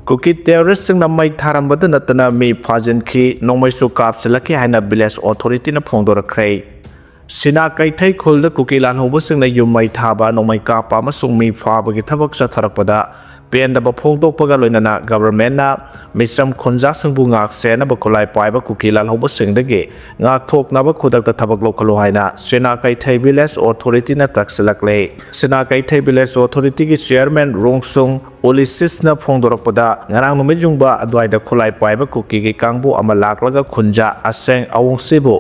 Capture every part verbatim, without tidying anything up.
ꯀꯨꯀꯤ ꯇꯦꯔꯣꯔꯤꯁꯁꯤꯡꯅ ꯃꯩ ꯊꯥꯔꯝꯕꯗ ꯅꯠꯇꯅ ꯃꯤ ꯐꯥꯖꯤꯟꯈꯤ, ꯅꯣꯡꯃꯩꯁꯨ ꯀꯥꯞꯁꯤꯜꯂꯛꯈꯤ ꯍꯥꯏꯅ ꯚꯤꯂꯦꯖ ꯑꯣꯊꯣꯔꯤꯇꯤꯅ ꯐꯣꯡꯗꯣꯔꯛꯈ꯭ꯔꯦ꯫ ꯁꯤꯅꯥ ꯀꯩꯊꯩ ꯈꯨꯜꯗ ꯀꯨꯀꯤ ꯂꯥꯜꯍꯧꯕꯁꯤꯡꯅ ꯌꯨꯝ ꯃꯩ ꯊꯥꯕ, ꯅꯣꯡꯃꯩ ꯀꯥꯞꯄ ꯑꯃꯁꯨꯡ ꯃꯤ ꯐꯥꯕꯒꯤ ꯊꯕꯛ ꯆꯠꯊꯔꯛꯄꯗ ꯄꯦꯟꯗꯕ ꯐꯣꯡꯗꯣꯛꯄꯒ ꯂꯣꯏꯅꯅ ꯒꯚꯔꯟꯃꯦꯟꯠꯅ ꯃꯤꯆꯝ ꯈꯨꯟꯖꯥꯁꯤꯡꯕꯨ ꯉꯥꯛ ꯁꯦꯟꯅꯕ ꯈꯨꯠꯂꯥꯏ ꯄꯥꯏꯕ ꯀꯨꯀꯤ ꯂꯥꯜꯍꯧꯕꯁꯤꯡꯗꯒꯤ ꯉꯥꯛꯊꯣꯛꯅꯕ ꯈꯨꯗꯛꯇ ꯊꯕꯛ ꯂꯧꯈꯠꯂꯨ ꯍꯥꯏꯅ ꯁꯤꯅꯥ ꯀꯩꯊꯩ ꯚꯤꯂꯦꯖ ꯑꯣꯊꯣꯔꯤꯇꯤꯅ ꯇꯛꯁꯤꯜꯂꯛꯂꯦ꯫ ꯁꯤꯅꯥ ꯀꯩꯊꯩ ꯚꯤꯂꯦꯖ ꯑꯣꯊꯣꯔꯤꯇꯤꯒꯤ ꯆꯤꯌꯔꯃꯦꯟ ꯔꯣꯡꯁꯨꯡ ꯎꯂꯤꯁꯤꯁꯅ ꯐꯣꯡꯗꯣꯔꯛꯄꯗ, ꯉꯔꯥꯡ ꯅꯨꯃꯤꯠ ꯌꯨꯡꯕ ꯑꯗꯨꯋꯥꯏꯗ ꯈꯨꯠꯂꯥꯏ ꯄꯥꯏꯕ ꯀꯨꯀꯤꯒꯤ ꯀꯥꯡꯕꯨ ꯑꯃ ꯂꯥꯛꯂꯒ ꯈꯨꯟꯖꯥ ꯑꯁꯦꯡ ꯑꯋꯣꯡꯁꯤꯕꯨ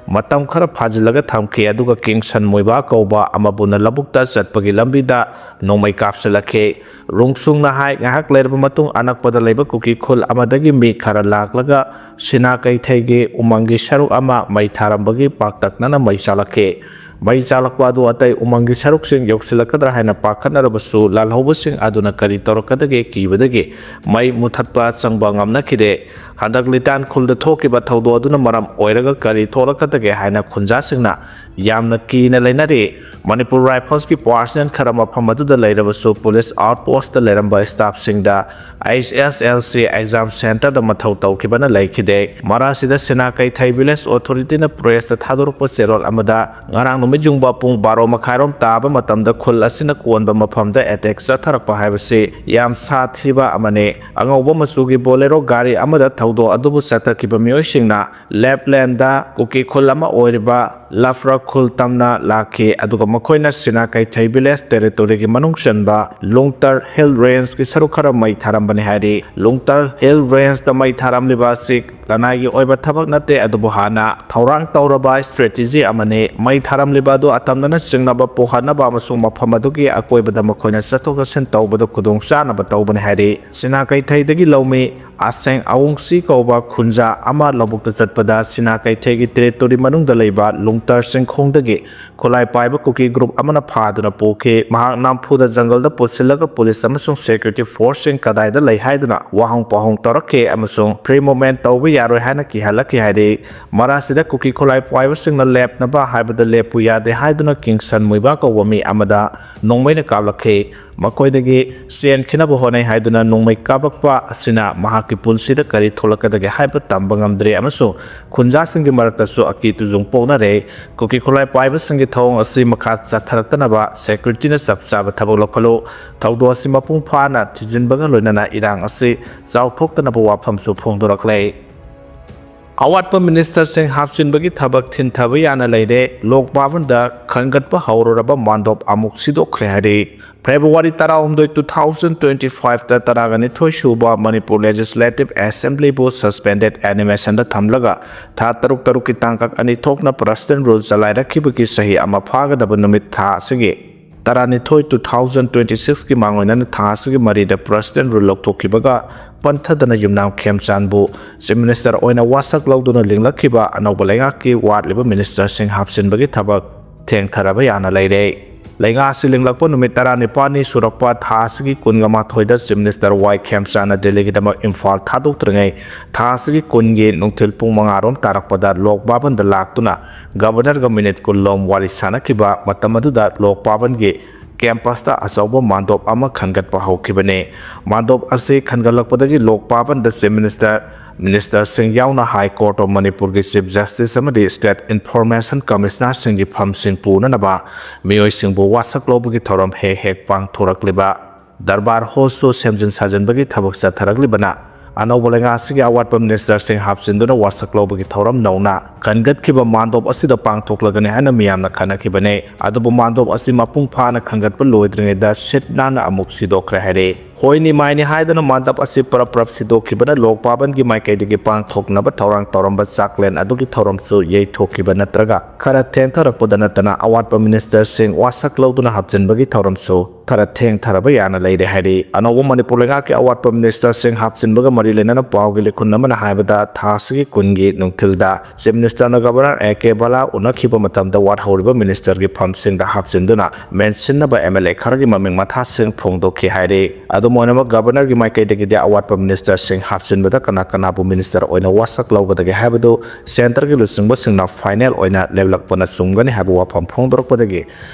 ꯃꯇꯝ ꯈꯔ ꯐꯥꯖꯤꯜꯂꯒ ꯊꯝꯈꯤ, ꯑꯗꯨꯒ ꯀꯤꯡꯁꯟ ꯃꯣꯏꯕꯥ ꯀꯧꯕ ꯑꯃꯕꯨꯅ ꯂꯧꯕꯨꯛꯇ ꯆꯠꯄꯒꯤ ꯂꯝꯕꯤꯗ ꯅꯣꯡꯃꯩ ꯀꯥꯞꯁꯤꯜꯂꯛꯈꯤ꯫ ꯔꯣꯡꯁꯨꯡꯅ ꯍꯥꯏ, ꯉꯥꯏꯍꯥꯛ ꯂꯩꯔꯕ ꯃꯇꯨꯡ ꯑꯅꯛꯄꯗ ꯂꯩꯕ ꯀꯨꯀꯤ ꯈꯨꯜ ꯑꯃꯗꯒꯤ ꯃꯤ ꯈꯔ ꯂꯥꯛꯂꯒ ꯁꯤꯅꯥ ꯀꯩꯊꯩꯒꯤ ꯎꯃꯪꯒꯤ ꯁꯔꯨꯛ ꯑꯃ ꯃꯩ ꯊꯥꯔꯝꯕꯒꯤ ꯄꯥꯛꯇꯛꯅꯅ ꯃꯩ ꯆꯥꯛꯂꯛꯈꯤ꯫ ꯃꯩ ꯆꯥꯛꯂꯛꯄ ꯑꯗꯨ ꯑꯇꯩ ꯎꯃꯪꯒꯤ ꯁꯔꯨꯛꯁꯤꯡ ꯌꯧꯁꯤꯜꯂꯛꯀꯗ꯭ꯔꯥ ꯍꯥꯏꯅ ꯄꯥꯈꯠꯅꯔꯕꯁꯨ, ꯂꯥꯜꯍꯧꯕꯁꯤꯡ ꯑꯗꯨꯅ ꯀꯔꯤ ꯇꯧꯔꯛꯀꯗꯒꯦ ꯀꯤꯕꯗꯒꯤ ꯃꯩ ꯃꯨꯊꯠꯄ ꯆꯪꯕ ꯉꯝꯅꯈꯤꯗꯦ꯫ ꯍꯟꯗꯛ ꯂꯤꯇꯥꯟ ꯈꯨꯜꯗ ꯊꯣꯛꯈꯤꯕ ꯊꯧꯗꯣꯛ ꯑꯗꯨꯅ ꯃꯔꯝ ꯑꯣꯏꯔꯒ ꯀꯔꯤ ꯊꯣꯛꯂꯛꯀꯗꯒꯦ ꯍꯥꯏꯅ ꯈꯨꯟꯖꯥꯁꯤꯡꯅ ꯌꯥꯝꯅ ꯀꯤꯅ ꯂꯩꯅꯔꯤ꯫ ꯃꯅꯤꯄꯨꯔ ꯔꯥꯏꯐꯜꯁꯀꯤ ꯄꯥꯔꯁꯅꯦꯜ ꯈꯔ ꯃꯐꯝ ꯑꯗꯨꯗ ꯂꯩꯔꯕꯁꯨ, ꯄꯨꯂꯤꯁ ꯑꯥꯎꯠꯄꯣꯁꯇ ꯂꯩꯔꯝꯕ ꯁ꯭ꯇꯥꯐꯁꯤꯡꯗ ꯑꯩꯆ ꯑꯦꯁ ꯑꯦꯜ ꯁꯤ ꯑꯦꯛꯖꯥꯝ ꯁꯦꯟꯇꯔꯗ ꯃꯊꯧ ꯇꯧꯈꯤꯕꯅ ꯂꯩꯈꯤꯗꯦ꯫ ꯃꯔꯥꯁꯤꯗ ꯁꯤꯅꯥ ꯀꯩꯊꯩ ꯚꯤꯂꯦꯖ ꯑꯣꯊꯣꯔꯤꯇꯤꯅ ꯄ꯭ꯔꯦꯁꯇ ꯊꯥꯗꯣꯔꯛꯄ ꯆꯦꯔꯣꯜ ꯑꯃꯗ, ꯉꯔꯥꯡ ꯅꯨꯃꯤꯠ ꯌꯨꯡꯕ ꯄꯨꯡ ꯕꯥꯔꯣ ꯃꯈꯥꯏꯔꯣꯝ ꯇꯥꯕ ꯃꯇꯝꯗ ꯈꯨꯜ ꯑꯁꯤꯅ ꯀꯣꯟꯕ ꯃꯐꯝꯗ ꯑꯦꯇꯦꯛ ꯆꯠꯊꯔꯛꯄ ꯍꯥꯏꯕꯁꯤ ꯌꯥꯝ ꯁꯥꯊꯤꯕ ꯑꯃꯅꯤ꯫ ꯑꯉꯧꯕ ꯃꯆꯨꯒꯤ ꯕꯣꯂꯦꯔꯣ ꯒꯥꯔꯤ ꯑꯃꯗ ꯊꯧꯗꯣꯛ ꯑꯗꯨꯕꯨ ꯆꯠꯊꯈꯤꯕ ꯃꯤꯑꯣꯏꯁꯤꯡꯅ ꯂꯦꯞꯂꯦꯟꯗ ꯀꯨꯀꯤ ꯈꯨꯜ ꯑꯃ ꯑꯣꯏꯔꯤꯕ ꯂꯐ꯭ꯔ ꯈꯨꯜ ꯇꯝꯅ ꯂꯥꯛꯈꯤ, ꯑꯗꯨꯒ ꯃꯈꯣꯏꯅ ꯁꯤꯅꯥ ꯀꯩꯊꯩ ꯚꯤꯂꯦꯖ ꯇꯦꯔꯤꯇꯣꯔꯤꯒꯤ ꯃꯅꯨꯡ ꯆꯟꯕ ꯂꯨꯡꯇꯔ ꯍꯤꯜ ꯔꯦꯟꯖꯀꯤ ꯁꯔꯨꯛ ꯈꯔ ꯃꯩ ꯊꯥꯔꯝꯕꯅꯤ ꯍꯥꯏꯔꯤ꯫ ꯂꯨꯡꯇꯔ ꯍꯤꯜ ꯔꯦꯟꯖꯇ ꯃꯩ ꯊꯥꯔꯝꯂꯤꯕ ꯑꯁꯤ ꯂꯅꯥꯏꯒꯤ ꯑꯣꯏꯕ ꯊꯕꯛ ꯅꯠꯇꯦ, ꯑꯗꯨꯕꯨ ꯍꯥꯟꯅ ꯊꯧꯔꯥꯡ ꯇꯧꯔꯕ ꯁ꯭ꯇ꯭ꯔꯦꯇꯦꯖꯤ ꯑꯃꯅꯤ꯫ ꯃꯩ ꯊꯥꯔꯝꯂꯤꯕ ꯑꯗꯨ ꯑꯇꯝꯅꯅ ꯆꯤꯡꯅꯕ ꯄꯣꯛꯍꯟꯅꯕ ꯑꯃꯁꯨꯡ ꯃꯐꯝ ꯑꯗꯨꯒꯤ ꯑꯀꯣꯏꯕꯗ ꯃꯈꯣꯏꯅ ꯆꯠꯊꯣꯛ ꯆꯠꯁꯤꯟ ꯇꯧꯕꯗ ꯈꯨꯗꯣꯡ ꯆꯥꯅꯕ ꯇꯧꯕꯅꯤ ꯍꯥꯏꯔꯤ꯫ ꯁꯤꯅꯥ ꯀꯩꯊꯩꯗꯒꯤ ꯂꯧꯃꯤ ꯑꯁꯦꯡ ꯑꯋꯣꯡꯁꯤ ꯀꯧꯕ ꯈꯨꯟꯖꯥ ꯑꯃ ꯂꯧꯕꯨꯛꯇ ꯆꯠꯄꯗ ꯁꯤꯅꯥ ꯀꯩꯊꯩꯒꯤ ꯇꯦꯔꯤꯇꯣꯔꯤ ꯃꯅꯨꯡꯗ ꯂꯩꯕ ꯂꯨꯡꯇꯔ ꯆꯤꯡꯈꯣꯡꯗꯒꯤ ꯈꯨꯠꯂꯥꯏ ꯄꯥꯏꯕ ꯀꯨꯀꯤ ꯒ꯭ꯔꯨꯞ ꯑꯃꯅ ꯐꯥꯗꯨꯅ ꯄꯨꯈꯤ꯫ ꯃꯍꯥꯛ ꯅꯝꯐꯨꯗ ꯖꯪꯒꯜꯗ ꯄꯨꯁꯤꯜꯂꯒ ꯄꯨꯂꯤꯁ ꯑꯃꯁꯨꯡ ꯁꯦꯀ꯭ꯌꯨꯔꯤꯇꯤ ꯐꯣꯔꯁꯁꯤꯡ ꯀꯗꯥꯏꯗ ꯂꯩ ꯍꯥꯏꯗꯨꯅ ꯋꯥꯍꯪ ꯄꯥꯎꯍꯪ ꯇꯧꯔꯛꯈꯤ ꯑꯃꯁꯨꯡ ꯐ꯭ꯔꯤ ꯃꯨꯚꯃꯦꯟꯠ ꯇꯧꯕ ꯌꯥꯔꯣꯏ ꯍꯥꯏꯅ ꯀꯤꯍꯜꯂꯛꯈꯤ ꯍꯥꯏꯔꯤ꯫ ꯃꯔꯥꯁꯤꯗ ꯀꯨꯀꯤ ꯈꯨꯠꯂꯥꯏ ꯄꯥꯏꯕꯁꯤꯡꯅ ꯂꯦꯞꯅꯕ ꯍꯥꯏꯕꯗ ꯂꯦꯞꯄꯨ ꯌꯥꯗꯦ ꯍꯥꯏꯗꯨꯅ ꯀꯤꯡꯁꯟ ꯃꯨꯏꯕꯥ ꯀꯧꯕ ꯃꯤ ꯑꯃꯗ ꯅꯣꯡꯃꯩꯅ ꯀꯥꯞꯂꯛꯈꯤ꯫ ꯃꯈꯣꯏꯗꯒꯤ ꯆꯦꯟꯈꯤꯅꯕ ꯍꯣꯠꯅꯩ ꯍꯥꯏꯗꯨꯅ ꯅꯣꯡꯃꯩ ꯀꯥꯞꯂꯛꯄ ꯑꯁꯤꯅ ꯃꯍꯥꯛꯀꯤ ꯄꯨꯟꯁꯤꯗ ꯀꯔꯤ ꯊꯣꯛꯂꯛꯀꯗꯒꯦ ꯍꯥꯏꯕ ꯇꯝꯕ ꯉꯝꯗ꯭ꯔꯦ ꯑꯃꯁꯨꯡ ꯈꯨꯟꯖꯥꯁꯤꯡꯒꯤ ꯃꯔꯛꯇꯁꯨ ꯑꯀꯤ ꯇꯨꯖꯨꯡ ꯄꯣꯛꯅꯔꯦ꯫ ꯀꯨꯀꯤ ꯈꯨꯠꯂꯥꯏ ꯄꯥꯏꯕꯁꯤꯡꯒꯤ ꯊꯧꯑꯣꯡ ꯑꯁꯤ ꯃꯈꯥ ꯆꯠꯊꯔꯛꯇꯅꯕ ꯁꯦꯀ꯭ꯌꯨꯔꯤꯇꯤꯅ ꯆꯞ ꯆꯥꯕ ꯊꯕꯛ ꯂꯧꯈꯠꯂꯨ꯫ ꯊꯧꯗꯣꯛ ꯑꯁꯤ ꯃꯄꯨꯡ ꯐꯥꯅ ꯊꯤꯖꯤꯟꯕꯒ ꯂꯣꯏꯅꯅ ꯏꯔꯥꯡ ꯑꯁꯤ ꯆꯥꯎꯊꯣꯛꯇꯅꯕ ꯋꯥꯐꯝꯁꯨ ꯐꯣꯡꯗꯣꯔꯛꯂꯦ꯫ ꯑꯋꯥꯠꯄ ꯃꯤꯅꯤꯁꯇꯔꯁꯤꯡ ꯍꯥꯞꯆꯤꯟꯕꯒꯤ ꯊꯕꯛ ꯊꯤꯟꯊꯕ ꯌꯥꯅ ꯂꯩꯔꯦ꯫ ꯂꯣꯛ ꯚꯕꯟꯗ ꯈꯟꯒꯠꯄ ꯍꯧꯔꯨꯔꯕ ꯃꯥꯟꯗꯣꯞ ꯑꯃꯨꯛ ꯁꯤꯗꯣꯛꯈ꯭ꯔꯦ ꯍꯥꯏꯔꯤ꯫ ꯐꯦꯕ꯭ꯔꯨꯋꯥꯔꯤ ꯇꯔꯥꯍꯨꯝꯗꯣꯏ, two thousand twenty five ꯇ ꯇꯔꯥꯒ ꯅꯤꯊꯣꯏ ꯁꯨꯕ ꯃꯅꯤꯄꯨꯔ ꯂꯦꯖꯤꯁꯂꯦꯇꯤꯚ ꯑꯦꯁꯦꯝꯕ꯭ꯂꯤꯕꯨ ꯁꯁꯄꯦꯟꯗꯦꯗ ꯑꯦꯅꯤꯃꯦꯁꯟꯗ ꯊꯝꯂꯒ ꯊꯥ ꯇꯔꯨꯛ ꯇꯔꯨꯛꯀꯤ ꯇꯥꯡꯀꯛ ꯑꯅꯤ ꯊꯣꯛꯅ ꯄ꯭ꯔꯁꯤꯗꯦꯟ ꯔꯨꯜ ꯆꯂꯥꯏꯔꯛꯈꯤꯕꯒꯤ ꯆꯍꯤ ꯑꯃ ꯐꯥꯒꯗꯕ ꯅꯨꯃꯤꯠ ꯊꯥ ꯑꯁꯤꯒꯤ ꯇꯔꯥꯅꯤꯊꯣꯏ, two thousand twenty six ꯀꯤ ꯃꯥꯡꯑꯣꯏꯅꯅ ꯊꯥ ꯑꯁꯤꯒꯤ ꯃꯔꯤꯗ ꯄ꯭ꯔꯁꯤꯗꯦꯟ ꯔꯨꯜ ꯂꯧꯊꯣꯛꯈꯤꯕꯒ ꯄꯟꯊꯗꯅ ꯌꯨꯝꯅꯥꯝ ꯈꯦꯝꯆꯥꯟꯕꯨ ꯆꯤꯐ ꯃꯤꯅꯤꯁꯇꯔ ꯑꯣꯏꯅ ꯋꯥꯁꯛ ꯂꯧꯗꯨꯅ ꯂꯤꯡꯂꯛꯈꯤꯕ ꯑꯅꯧꯕ ꯂꯩꯉꯥꯛꯀꯤ ꯋꯥꯠꯂꯤꯕ ꯃꯤꯅꯤꯁꯇꯔꯁꯤꯡ ꯍꯥꯞꯆꯤꯟꯕꯒꯤ ꯊꯕꯛ ꯊꯦꯡꯊꯔꯕ ꯌꯥꯅ ꯂꯩꯔꯦ꯫ ꯂꯩꯉꯥꯛ ꯑꯁꯤ ꯂꯤꯡꯂꯛꯄ ꯅꯨꯃꯤꯠ ꯇꯔꯥꯅꯤꯄꯥꯜꯅꯤ ꯁꯨꯔꯛꯄ ꯊꯥ ꯑꯁꯤꯒꯤ ꯀꯨꯟꯒ ꯃꯥꯊꯣꯏꯗ ꯆꯤꯐ ꯃꯤꯅꯤꯁꯇꯔ ꯋꯥꯏ ꯈꯦꯝꯆꯥꯟꯅ ꯗꯦꯜꯂꯤꯒꯤꯗꯃꯛ ꯏꯝꯐꯥꯜ ꯊꯥꯗꯣꯛꯇ꯭ꯔꯤꯉꯩ ꯊꯥ ꯑꯁꯤꯒꯤ ꯀꯨꯟꯒꯤ ꯅꯨꯡꯊꯤꯜ ꯄꯨꯡ ꯃꯉꯥ ꯔꯣꯝ ꯇꯥꯔꯛꯄꯗ ꯂꯣꯛ ꯚꯕꯟꯗ ꯂꯥꯛꯇꯨꯅ ꯒꯕꯔꯅꯔꯒ ꯃꯤꯅꯤꯠ ꯀꯨꯟ ꯂꯣꯝ ꯋꯥꯔꯤ ꯁꯥꯅꯈꯤꯕ ꯃꯇꯝ ꯑꯗꯨꯗ ꯂꯣꯛ ꯚꯕꯟꯒꯤ ꯀꯦꯝꯄꯁꯇ ꯑꯆꯧꯕ ꯃꯥꯟꯗꯣꯞ ꯑꯃ ꯈꯟꯒꯠꯄ ꯍꯧꯈꯤꯕꯅꯤ꯫ ꯃꯥꯟꯗꯣꯞ ꯑꯁꯤ ꯈꯟꯒꯠꯂꯛꯄꯗꯒꯤ ꯂꯣꯛ ꯚꯕꯟꯗ ꯆꯤꯐ ꯃꯤꯅꯤꯁꯇꯔ, ꯃꯤꯅꯤꯁꯇꯔꯁꯤꯡ ꯌꯥꯎꯅ ꯍꯥꯏ ꯀꯣꯔꯠ ꯑꯣꯐ ꯃꯅꯤꯄꯨꯔꯒꯤ ꯆꯤꯐ ꯖꯁꯇꯤꯁ ꯑꯃꯗꯤ ꯁ꯭ꯇꯦꯠ ꯏꯟꯐꯣꯔꯃꯦꯁꯟ ꯀꯃꯤꯁꯅꯔꯁꯤꯡꯒꯤ ꯐꯝꯁꯤꯡ ꯄꯨꯅꯅꯕ ꯃꯤꯑꯣꯏꯁꯤꯡꯕꯨ ꯋꯥꯁꯛ ꯂꯧꯕꯒꯤ ꯊꯧꯔꯝ ꯍꯦꯛ ꯍꯦꯛ ꯄꯥꯡꯊꯣꯔꯛꯂꯤꯕ ꯗꯔꯕꯥꯔ ꯍꯣꯜꯁꯨ ꯁꯦꯝꯖꯤꯟ ꯁꯥꯖꯤꯟꯕꯒꯤ ꯊꯕꯛ ꯆꯠꯊꯔꯛꯂꯤꯕꯅ ꯑꯅꯧꯕ ꯂꯩꯉꯥꯛ ꯑꯁꯤꯒꯤ ꯑꯋꯥꯠꯄ ꯃꯤꯅꯤꯁꯇꯔꯁꯤꯡ ꯍꯥꯞꯆꯤꯟꯗꯨꯅ ꯋꯥꯁꯛ ꯂꯧꯕꯒꯤ ꯊꯧꯔꯝ ꯅꯧꯅ ꯈꯟꯒꯠꯈꯤꯕ ꯃꯥꯟꯗꯣꯞ ꯑꯁꯤꯗ ꯄꯥꯡꯊꯣꯛꯂꯒꯅꯤ ꯍꯥꯏꯅ ꯃꯤꯌꯥꯝꯅ ꯈꯟꯅꯈꯤꯕꯅꯤ꯫ ꯑꯗꯨꯕꯨ ꯃꯥꯟꯗꯣꯞ ꯑꯁꯤ ꯃꯄꯨꯡ ꯐꯥꯅ ꯈꯟꯒꯠꯄ ꯂꯣꯏꯗ꯭ꯔꯤꯉꯩꯗ ꯁꯤꯠ ꯅꯥꯟꯅ ꯑꯃꯨꯛ ꯁꯤꯗꯣꯛꯈ꯭ꯔꯦ ꯍꯥꯏꯔꯦ꯫ ꯍꯣꯏꯅꯤ ꯃꯥꯏꯅꯤ ꯍꯥꯏꯗꯨꯅ ꯃꯥꯟꯗꯞ ꯑꯁꯤ ꯄꯔꯞ ꯄꯔꯞ ꯁꯤꯗꯣꯛꯈꯤꯕꯅ ꯂꯣꯛ ꯚꯕꯟꯒꯤ ꯃꯥꯏꯀꯩꯗꯒꯤ ꯄꯥꯡꯊꯣꯛꯅꯕ ꯊꯧꯔꯥꯡ ꯇꯧꯔꯝꯕ ꯆꯥꯛꯂꯦꯟ ꯑꯗꯨꯒꯤ ꯊꯧꯔꯝꯁꯨ ꯌꯩꯊꯣꯛꯈꯤꯕ ꯅꯠꯇ꯭ꯔꯒ ꯈꯔ ꯊꯦꯡꯊꯔꯛꯄꯗ ꯅꯠꯇꯅ ꯑꯋꯥꯠꯄ ꯃꯤꯅꯤꯁꯇꯔꯁꯤꯡ ꯋꯥꯁꯛ ꯂꯧꯗꯨꯅ ꯍꯥꯞꯆꯤꯟꯕꯒꯤ ꯊꯧꯔꯝꯁꯨ ꯈꯔ ꯊꯦꯡꯊꯔꯕ ꯌꯥꯅ ꯂꯩꯔꯦ ꯍꯥꯏꯔꯤ꯫ ꯑꯅꯧꯕ ꯃꯅꯤꯄꯨꯔ ꯂꯩꯉꯥꯛꯀꯤ ꯑꯋꯥꯠꯄ ꯃꯤꯅꯤꯁꯇꯔꯁꯤꯡ ꯍꯥꯞꯆꯤꯟꯕꯒ ꯃꯔꯤ ꯂꯩꯅꯅ ꯄꯥꯎꯒꯤ ꯂꯤꯈꯨꯟ ꯑꯃꯅ ꯍꯥꯏꯕꯗ ꯊꯥ ꯑꯁꯤꯒꯤ ꯀꯨꯟꯒꯤ ꯅꯨꯡꯊꯤꯜꯗ ꯆꯤꯐ ꯃꯤꯅꯤꯁꯇꯔꯅ ꯒꯕꯔꯅꯔ ꯑꯦ ꯀꯦ ꯕꯂꯥ ꯎꯅꯈꯤꯕ ꯃꯇꯝꯗ ꯋꯥꯠꯍꯧꯔꯤꯕ ꯃꯤꯅꯤꯁꯇꯔꯒꯤ ꯐꯝꯁꯤꯡꯗ ꯍꯥꯞꯆꯤꯟꯗꯨꯅ ꯃꯦꯟꯁꯤꯟꯅꯕ ꯑꯦꯝ ꯑꯦꯜ ꯑꯦ ꯈꯔꯒꯤ ꯃꯃꯤꯡ ꯃꯊꯥꯁꯤꯡ ꯐꯣꯡꯗꯣꯛꯈꯤ ꯍꯥꯏꯔꯤ꯫ ꯑꯗꯨꯝ ꯑꯣꯏꯅꯃꯛ, ꯒꯕꯔꯅꯔꯒꯤ ꯃꯥꯏꯀꯩꯗꯒꯤꯗꯤ ꯑꯋꯥꯠꯄ ꯃꯤꯅꯤꯁꯇꯔꯁꯤꯡ ꯍꯥꯞꯆꯤꯟꯕꯗ ꯀꯅꯥ ꯀꯅꯥꯕꯨ ꯃꯤꯅꯤꯁꯇꯔ ꯑꯣꯏꯅ ꯋꯥꯁꯛ ꯂꯧꯒꯗꯒꯦ ꯍꯥꯏꯕꯗꯨ ꯁꯦꯟꯇꯔꯒꯤ ꯂꯨꯆꯤꯡꯕꯁꯤꯡꯅ ꯐꯥꯏꯅꯦꯜ ꯑꯣꯏꯅ ꯂꯦꯞꯂꯛꯄꯅ ꯆꯨꯝꯒꯅꯤ ꯍꯥꯏꯕ ꯋꯥꯐꯝ ꯐꯣꯡꯗꯣꯔꯛꯄꯗꯒꯤ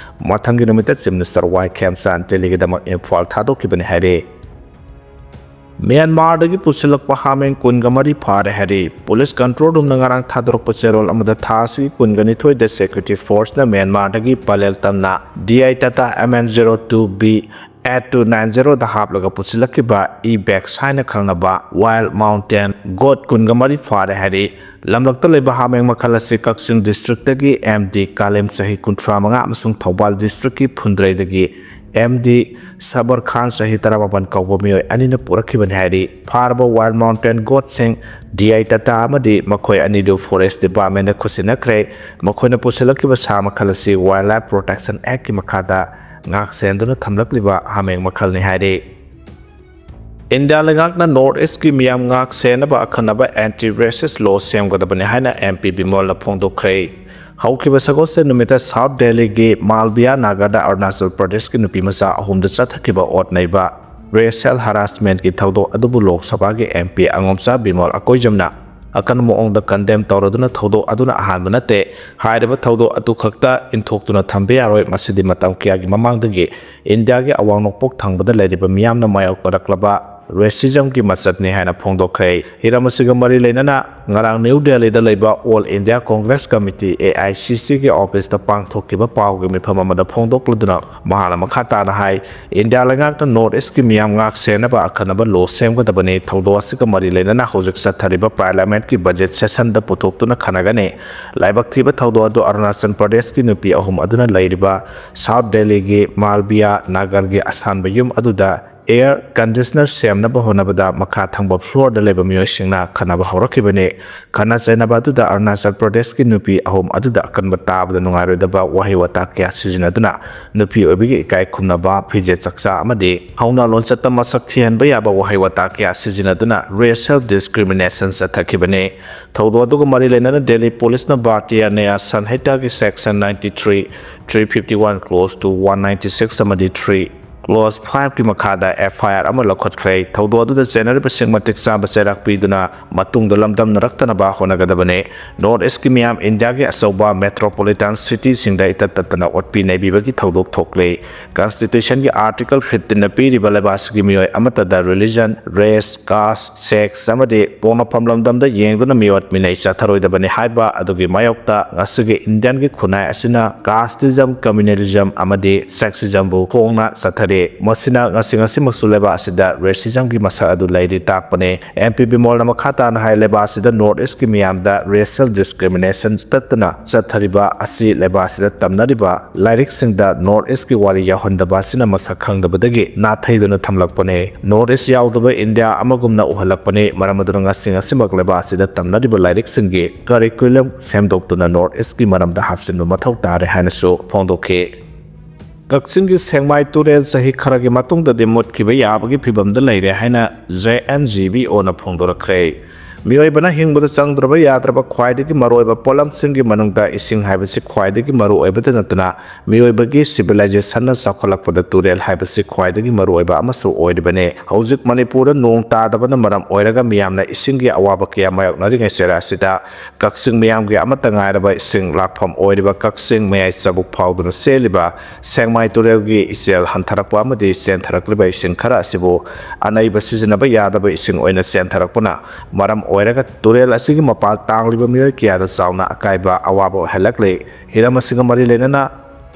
ꯃꯊꯪꯒꯤ ꯅꯨꯃꯤꯠꯇ ꯆꯤꯐ ꯃꯤꯅꯤꯁꯇꯔ ꯋꯥꯏ ꯈꯦꯝꯆꯥꯟ ꯗꯦꯜꯂꯤꯒꯤꯗꯃꯛ ꯏꯝꯐꯥꯜ ꯊꯥꯗꯣꯛꯈꯤꯕꯅꯤ ꯍꯥꯏꯔꯤ꯫ ꯃ꯭ꯌꯥꯟꯃꯥꯔꯗꯒꯤ ꯄꯨꯁꯤꯜꯂꯛꯄ ꯍꯥꯃꯦꯡ ꯀꯨꯟꯒ ꯃꯔꯤ ꯐꯥꯔꯦ ꯍꯥꯏꯔꯤ꯫ ꯄꯨꯂꯤꯁ ꯀꯟꯇ꯭ꯔꯣꯜ ꯔꯨꯝꯅ ꯉꯔꯥꯡ ꯊꯥꯗꯣꯔꯛꯄ ꯆꯦꯔꯣꯜ ꯑꯃꯗ ꯊꯥ ꯑꯁꯤꯒꯤ ꯀꯨꯟꯒ ꯅꯤꯊꯣꯏꯗ ꯁꯦꯀ꯭ꯌꯨꯔꯤꯇꯤ ꯐꯣꯔꯁꯅ ꯃ꯭ꯌꯥꯟꯃꯥꯔꯗꯒꯤ ꯄꯂꯦꯜ ꯇꯝꯅ D I Tata M N zero two B eight two nine ꯖꯦꯔꯣꯗ ꯍꯥꯞꯂꯒ ꯄꯨꯁꯤꯜꯂꯛꯈꯤꯕ ꯏ ꯕꯦꯛꯁ ꯍꯥꯏꯅ ꯈꯪꯅꯕ ꯋꯥꯏꯜ ꯃꯥꯎꯟꯇꯦꯟ ꯒꯣꯠ ꯀꯨꯟꯒ ꯃꯔꯤ ꯐꯥꯔꯦ ꯍꯥꯏꯔꯤ꯫ ꯂꯝꯂꯛꯇ ꯂꯩꯕ ꯍꯥꯃꯦꯡ ꯃꯈꯜ ꯑꯁꯤ ꯀꯛꯆꯤꯡ ꯗꯤꯁꯇ꯭ꯔꯤꯛꯇꯒꯤ ꯑꯦꯝ ꯗꯤ ꯀꯥꯂꯦꯝ, ꯆꯍꯤ ꯀꯨꯟꯊ꯭ꯔꯥ ꯃꯉꯥ, ꯑꯃꯁꯨꯡ ꯊꯧꯕꯥꯜ ꯗꯤꯁꯇ꯭ꯔꯤꯛꯀꯤ ꯐꯨꯟꯗ꯭ꯔꯩꯗꯒꯤ ꯑꯦꯝ ꯗꯤ ꯁꯕꯔ ꯈꯥꯟ, ꯆꯍꯤ ꯇꯔꯥꯃꯥꯄꯟ ꯀꯧꯕ ꯃꯤꯑꯣꯏ ꯑꯅꯤꯅ ꯄꯨꯔꯛꯈꯤꯕꯅꯤ ꯍꯥꯏꯔꯤ꯫ ꯐꯥꯔꯕ ꯋꯥꯏꯜ ꯃꯥꯎꯟꯇꯦꯟ ꯒꯣꯠꯁꯤꯡ ꯗꯤ ꯑꯥꯏ ꯇꯥꯇꯥ ꯑꯃꯗꯤ ꯃꯈꯣꯏ ꯑꯅꯤꯗꯨ ꯐꯣꯔꯦꯁ ꯗꯤꯄꯥꯔꯠꯃꯦꯟꯗ ꯈꯨꯠꯁꯤꯟꯅꯈ꯭ꯔꯦ꯫ ꯃꯈꯣꯏꯅ ꯄꯨꯁꯤꯜꯂꯛꯈꯤꯕ ꯁꯥ ꯃꯈꯜ ꯑꯁꯤ ꯋꯥꯏꯜ ꯂꯥꯏꯐ ꯄ꯭ꯔꯣꯇꯦꯛꯁꯟ ꯑꯦꯛꯀꯤ ꯃꯈꯥꯗ ꯉꯥꯛ ꯁꯦꯟꯗꯨꯅ ꯊꯝꯂꯛꯂꯤꯕ ꯍꯥꯃꯦꯡ ꯃꯈꯜꯅꯤ ꯍꯥꯏꯔꯤ꯫ ꯏꯟꯗꯤꯌꯥ ꯂꯩꯉꯥꯛꯅ ꯅꯣꯔꯠ ꯏꯁꯀꯤ ꯃꯤꯌꯥꯝ ꯉꯥꯛ ꯁꯦꯟꯅꯕ ꯑꯈꯟꯅꯕ ꯑꯦꯟꯇꯤ ꯔꯦꯁꯤꯁ ꯂꯣ ꯁꯦꯝꯒꯗꯕꯅꯤ ꯍꯥꯏꯅ ꯑꯦꯝ ꯄꯤ ꯕꯤꯃꯣꯜꯅ ꯐꯣꯡꯗꯣꯛꯈ꯭ꯔꯦ꯫ ꯍꯧꯈꯤꯕ ꯁꯒꯣꯜꯁꯦꯟ ꯅꯨꯃꯤꯠꯇ ꯁꯥꯎꯠ ꯗꯦꯜꯂꯤꯒꯤ ꯃꯥꯜꯕꯤꯌꯥ ꯅꯥꯒꯔꯗ ꯑꯔꯨꯅꯥꯆꯜ ꯄ꯭ꯔꯗꯦꯁꯀꯤ ꯅꯨꯄꯤ ꯃꯆꯥ ꯑꯍꯨꯝꯗ ꯆꯠꯊꯈꯤꯕ ꯑꯣꯠ ꯅꯩꯕ, ꯔꯦꯁꯤꯌꯦꯜ ꯍꯔꯥꯁꯃꯦꯟꯠꯀꯤ ꯊꯧꯗꯣꯛ ꯑꯗꯨꯕꯨ ꯂꯣꯛ ꯁꯚꯥꯒꯤ ꯑꯦꯝ ꯄꯤ ꯑꯉꯣꯝꯆꯥ ꯕꯤꯃꯣꯜ ꯑꯀꯣꯏꯖꯝꯅ ꯑꯀꯟꯕ ꯃꯑꯣꯡꯗ ꯀꯟꯗꯦꯝ ꯇꯧꯔꯗꯨꯅ, ꯊꯧꯗꯣꯛ ꯑꯗꯨꯅ ꯑꯍꯥꯟꯕ ꯅꯠꯇꯦ, ꯍꯥꯏꯔꯤꯕ ꯊꯧꯗꯣꯛ ꯑꯗꯨ ꯈꯛꯇ ꯏꯟꯊꯣꯛꯇꯨꯅ ꯊꯝꯕ ꯌꯥꯔꯣꯏ, ꯃꯁꯤꯗꯤ ꯃꯇꯝ ꯀꯌꯥꯒꯤ ꯃꯃꯥꯡꯗꯒꯤ ꯏꯟꯗꯤꯌꯥꯒꯤ ꯑꯋꯥꯡ ꯅꯣꯡꯄꯣꯛ ꯊꯪꯕꯗ ꯂꯩꯔꯤꯕ ꯃꯤꯌꯥꯝꯅ ꯃꯥꯌꯣꯛꯅꯔꯛꯂꯕ ꯔꯦꯁꯤꯖꯝꯒꯤ ꯃꯆꯠꯅꯤ ꯍꯥꯏꯅ ꯐꯣꯡꯗꯣꯛꯈ꯭ꯔꯦ꯫ ꯍꯤꯔꯝ ꯑꯁꯤꯒ ꯃꯔꯤ ꯂꯩꯅꯅ ꯉꯔꯥꯡ ꯅ꯭ꯌꯨ ꯗꯦꯜꯂꯤꯗ ꯂꯩꯕ all India Congress committee, A I C ꯁꯤꯒꯤ ꯑꯣꯐꯤꯁꯇ ꯄꯥꯡꯊꯣꯛꯈꯤꯕ ꯄꯥꯎꯒꯤ ꯃꯤꯐꯝ ꯑꯃꯗ ꯐꯣꯡꯗꯣꯛꯂꯗꯨꯅ ꯃꯍꯥꯛꯅ ꯃꯈꯥ ꯇꯥꯅ ꯍꯥꯏ, ꯏꯟꯗꯤꯌꯥ ꯂꯩꯉꯥꯛꯅ ꯅꯣꯔꯠ ꯏꯁꯀꯤ ꯃꯤꯌꯥꯝ ꯉꯥꯛ ꯁꯦꯟꯅꯕ ꯑꯈꯟꯅꯕ ꯂꯣ ꯁꯦꯝꯒꯗꯕꯅꯤ꯫ ꯊꯧꯗꯣꯛ ꯑꯁꯤꯒ ꯃꯔꯤ ꯂꯩꯅꯅ ꯍꯧꯖꯤꯛ ꯆꯠꯊꯔꯤꯕ ꯄꯥꯔꯂꯤꯌꯥꯃꯦꯟꯠꯀꯤ ꯕꯖꯦꯠ ꯁꯦꯁꯟꯗ ꯄꯨꯊꯣꯛꯇꯨꯅ ꯈꯟꯅꯒꯅꯤ꯫ ꯂꯥꯏꯕꯛ ꯊꯤꯕ ꯊꯧꯗꯣꯛ ꯑꯗꯨ ꯑꯔꯨꯅꯥꯆꯜ ꯄ꯭ꯔꯗꯦꯁꯀꯤ ꯅꯨꯄꯤ ꯑꯍꯨꯝ ꯑꯗꯨꯅ ꯂꯩꯔꯤꯕ ꯁꯥꯎꯠ ꯗꯦꯜꯂꯤꯒꯤ ꯃꯥꯜꯕꯤꯌꯥ ꯅꯥꯒꯔꯒꯤ ꯑꯁꯥꯟꯕ ꯌꯨꯝ ꯑꯗꯨꯗ ꯑꯦꯌꯔ ꯀꯟꯗꯤꯁꯅꯔ ꯁꯦꯝꯅꯕ ꯍꯣꯠꯅꯕꯗ ꯃꯈꯥ ꯊꯪꯕ ꯐ꯭ꯂꯣꯔꯗ ꯂꯩꯕ ꯃꯤꯑꯣꯏꯁꯤꯡꯅ ꯈꯠꯅꯕ ꯍꯧꯔꯛꯈꯤꯕꯅꯤ꯫ ꯈꯠꯅ ꯆꯩꯅꯕ ꯑꯗꯨꯗ ꯑꯔꯨꯅꯥꯆꯜ ꯄ꯭ꯔꯗꯦꯁꯀꯤ ꯅꯨꯄꯤ ꯑꯍꯨꯝ ꯑꯗꯨꯗ ꯑꯀꯟꯕ ꯇꯥꯕꯗ ꯅꯨꯡꯉꯥꯏꯔꯣꯏꯗꯕ ꯋꯥꯍꯩ ꯋꯥꯇꯥ ꯀꯌꯥ ꯁꯤꯖꯤꯟꯅꯗꯨꯅ ꯅꯨꯄꯤ ꯑꯣꯏꯕꯒꯤ ꯏꯀꯥꯏ ꯈꯨꯝꯅꯕ, ꯐꯤꯖꯦꯠ ꯆꯛꯆꯥ ꯑꯃꯗꯤ ꯍꯧꯅ ꯂꯣꯟꯆꯠꯇ ꯃꯁꯛ ꯊꯤꯍꯟꯕ ꯌꯥꯕ ꯋꯥꯍꯩ ꯋꯥꯇꯥ ꯀꯌꯥ ꯁꯤꯖꯤꯟꯅꯗꯨꯅ ꯔꯦꯁꯤꯌꯦꯜ ꯗꯤꯁꯀ꯭ꯔꯤꯃꯤꯅꯦꯁꯟ ꯆꯠꯊꯈꯤꯕꯅꯤ꯫ ꯊꯧꯗꯣꯛ ꯑꯗꯨꯒ ꯃꯔꯤ ꯂꯩꯅꯅ ꯗꯦꯜꯂꯤ ꯄꯨꯂꯤꯁꯅ ꯚꯥꯔꯇꯤꯌꯥ ꯅ꯭ꯌꯥꯌ ꯁꯟꯍꯤꯇꯥꯒꯤ section ninety three, three fifty one clause two one ninety six ꯑꯃꯗꯤ ꯊ꯭ꯔꯤ ꯀ꯭ꯂꯣꯖ ꯐꯥꯏꯚꯀꯤ ꯃꯈꯥꯗ ꯑꯦꯐ ꯑꯥꯏ ꯑꯥꯔ ꯑꯃ ꯂꯧꯈꯠꯈ꯭ꯔꯦ꯫ ꯊꯧꯗꯣꯛ ꯑꯗꯨꯗ ꯆꯦꯟꯅꯔꯤꯕꯁꯤꯡ ꯃꯇꯤꯛ ꯆꯥꯕ ꯆꯩꯔꯥꯛ ꯄꯤꯗꯨꯅ ꯃꯇꯨꯡꯗ ꯂꯝꯗꯝꯅꯔꯛꯇꯅꯕ ꯍꯣꯠꯅꯒꯗꯕꯅꯤ꯫ ꯅꯣꯔꯠ ꯏꯁꯀꯤ ꯃꯤꯌꯥꯝ ꯏꯟꯗꯤꯌꯥꯒꯤ ꯑꯆꯧꯕ ꯃꯦꯇ꯭ꯔꯣꯄꯣꯂꯤꯇꯥꯟ ꯁꯤꯇꯤꯁꯤꯡꯗ ꯏꯇꯠ ꯇꯠꯇꯅ ꯑꯣꯠꯄꯤ ꯅꯩꯕꯤꯕꯒꯤ ꯊꯧꯗꯣꯛ ꯊꯣꯛꯂꯤ꯫ ꯀꯟꯁꯇꯤꯇ꯭ꯌꯨꯁꯟꯒꯤ ꯑꯥꯔꯇꯤꯀꯜ ꯐꯤꯐꯇꯤꯟꯅ ꯄꯤꯔꯤꯕ ꯂꯩꯕꯥꯛ ꯑꯁꯤꯒꯤ ꯃꯤꯑꯣꯏ ꯑꯃꯠꯇꯗ ꯔꯤꯂꯤꯖꯟ, ꯔꯦꯁ, ꯀꯥꯁ, ꯁꯦꯛꯁ ꯑꯃꯗꯤ ꯄꯣꯛꯅꯐꯝ ꯂꯝꯗꯝꯗ ꯌꯦꯡꯗꯨꯅ ꯃꯤꯑꯣꯠ ꯃꯤꯅꯩ ꯆꯠꯊꯔꯣꯏꯗꯕꯅꯤ ꯍꯥꯏꯕ ꯑꯗꯨꯒꯤ ꯃꯥꯌꯣꯛꯇ ꯉꯁꯤꯒꯤ ꯏꯟꯗꯤꯌꯟꯒꯤ ꯈꯨꯟꯅꯥꯏ ꯑꯁꯤꯅ ꯀꯥꯁꯇꯤꯖꯝ, ꯀꯝꯌꯨꯅꯦꯂꯤꯖꯝ ꯑꯃꯗꯤ ꯁꯦꯛꯁꯤꯖꯝꯕꯨ ꯐꯣꯡꯅ ꯆꯠꯊꯔꯤ꯫ ꯃꯁꯤꯅ ꯉꯁꯤ ꯉꯁꯤꯃꯛꯁꯨ ꯂꯩꯕꯥꯛ ꯑꯁꯤꯗ ꯔꯦꯁꯤꯖꯝꯒꯤ ꯃꯁꯛ ꯑꯗꯨ ꯂꯩꯔꯤ ꯇꯥꯛꯄꯅꯤ꯫ ꯑꯦꯝ ꯄꯤ ꯕꯤꯃꯣꯜꯅ ꯃꯈꯥ ꯇꯥꯅ ꯍꯥꯏ, ꯂꯩꯕꯥꯛ ꯑꯁꯤꯗ ꯅꯣꯔꯠ ꯏꯁꯀꯤ ꯃꯤꯌꯥꯝꯗ ꯔꯦꯁꯤꯌꯦꯜ ꯗꯤꯁꯀ꯭ꯔꯤꯃꯤꯅꯦꯁꯟ ꯇꯠꯇꯅ ꯆꯠꯊꯔꯤꯕ ꯑꯁꯤ ꯂꯩꯕꯥꯛ ꯑꯁꯤꯗ ꯇꯝꯅꯔꯤꯕ ꯂꯥꯏꯔꯤꯛꯁꯤꯡꯗ ꯅꯣꯔꯠ ꯏꯁꯀꯤ ꯋꯥꯔꯤ ꯌꯥꯎꯍꯟꯗꯕ ꯑꯁꯤꯅ ꯃꯁꯛ ꯈꯪꯗꯕꯗꯒꯤ ꯅꯥꯊꯩꯗꯨꯅ ꯊꯝꯂꯛꯄꯅꯤ꯫ ꯅꯣꯔꯠ ꯏꯁ ꯌꯥꯎꯗꯕ ꯏꯟꯗꯤꯌꯥ ꯑꯃꯒꯨꯝꯅ ꯎꯍꯜꯂꯛꯄꯅꯤ꯫ ꯃꯔꯝ ꯑꯗꯨꯅ ꯉꯁꯤ ꯉꯁꯤꯃꯛ ꯂꯩꯕꯥꯛ ꯑꯁꯤꯗ ꯇꯝꯅꯔꯤꯕ ꯂꯥꯏꯔꯤꯛꯁꯤꯡꯒꯤ ꯀꯔꯤꯀꯨꯂꯝ ꯁꯦꯝꯗꯣꯛꯇꯨꯅ ꯅꯣꯔꯠ ꯏꯁꯀꯤ ꯃꯔꯝꯗ ꯍꯥꯞꯆꯤꯟꯕ ꯃꯊꯧ ꯇꯥꯔꯦ ꯍꯥꯏꯅꯁꯨ ꯐꯣꯡꯗꯣꯛꯈꯤ꯫ ꯀꯛꯆꯤꯡꯒꯤ ꯁꯦꯡꯃꯥꯏ ꯇꯨꯔꯦꯜ ꯆꯍꯤ ꯈꯔꯒꯤ ꯃꯇꯨꯡꯗꯗꯤ ꯃꯨꯠꯈꯤꯕ ꯌꯥꯕꯒꯤ ꯐꯤꯕꯝꯗ ꯂꯩꯔꯦ ꯍꯥꯏꯅ ꯖꯦ ꯑꯦꯟ ꯖꯤ ꯕꯤ ꯑꯣꯅ ꯐꯣꯡꯗꯣꯔꯛꯈ꯭ꯔꯦ꯫ ꯃꯤꯑꯣꯏꯕꯅ ꯍꯤꯡꯕꯗ ꯆꯪꯗ꯭ꯔꯕ ꯌꯥꯗ꯭ꯔꯕ ꯈ꯭ꯋꯥꯏꯗꯒꯤ ꯃꯔꯨꯑꯣꯏꯕ ꯄꯣꯠꯂꯝꯁꯤꯡꯒꯤ ꯃꯅꯨꯡꯗ ꯏꯁꯤꯡ ꯍꯥꯏꯕꯁꯤ ꯈ꯭ꯋꯥꯏꯗꯒꯤ ꯃꯔꯨꯑꯣꯏꯕꯇ ꯅꯠꯇꯅ ꯃꯤꯑꯣꯏꯕꯒꯤ ꯁꯤꯚꯤꯂꯥꯏꯖꯦꯁꯟꯅ ꯆꯥꯎꯈꯠꯂꯛꯄꯗ ꯇꯨꯔꯦꯜ ꯍꯥꯏꯕꯁꯤ ꯈ꯭ꯋꯥꯏꯗꯒꯤ ꯃꯔꯨꯑꯣꯏꯕ ꯑꯃꯁꯨ ꯑꯣꯏꯔꯤꯕꯅꯤ꯫ ꯍꯧꯖꯤꯛ ꯃꯅꯤꯄꯨꯔꯗ ꯅꯣꯡ ꯇꯥꯗꯕꯅ ꯃꯔꯝ ꯑꯣꯏꯔꯒ ꯃꯤꯌꯥꯝꯅ ꯏꯁꯤꯡꯒꯤ ꯑꯋꯥꯕ ꯀꯌꯥ ꯃꯥꯌꯣꯛꯅꯔꯤꯉꯩ ꯆꯩꯔꯥ ꯑꯁꯤꯗ ꯀꯛꯆꯤꯡ ꯃꯤꯌꯥꯝꯒꯤ ꯑꯃꯠꯇ ꯉꯥꯏꯔꯕ ꯏꯁꯤꯡ ꯂꯥꯛꯐꯝ ꯑꯣꯏꯔꯤꯕ ꯀꯛꯆꯤꯡ ꯃꯌꯥꯏ ꯆꯕꯨꯛ ꯐꯥꯎꯗꯨꯅ ꯆꯦꯜꯂꯤꯕ ꯁꯦꯡꯃꯥꯏ ꯇꯨꯔꯦꯜꯒꯤ ꯏꯆꯦꯜ ꯍꯟꯊꯔꯛꯄ ꯑꯃꯗꯤ ꯆꯦꯟꯊꯔꯛꯂꯤꯕ ꯏꯁꯤꯡ ꯈꯔ ꯑꯁꯤꯕꯨ ꯑꯅꯩꯕ ꯁꯤꯖꯤꯟꯅꯕ ꯌꯥꯗꯕ ꯏꯁꯤꯡ ꯑꯣꯏꯅ ꯆꯦꯟꯊꯔꯛꯄꯅ ꯃꯔꯝ ꯑꯣꯏꯔꯒ ꯇꯨꯔꯦꯜ ꯑꯁꯤꯒꯤ ꯃꯄꯥꯜ ꯇꯥꯡꯂꯤꯕ ꯃꯤꯑꯣꯏ ꯀꯌꯥꯗ ꯆꯥꯎꯅ ꯑꯀꯥꯏꯕ ꯑꯋꯥꯕ ꯑꯣꯏꯍꯜꯂꯛꯂꯤ꯫ ꯍꯤꯔꯝ ꯑꯁꯤꯒ ꯃꯔꯤ ꯂꯩꯅꯅ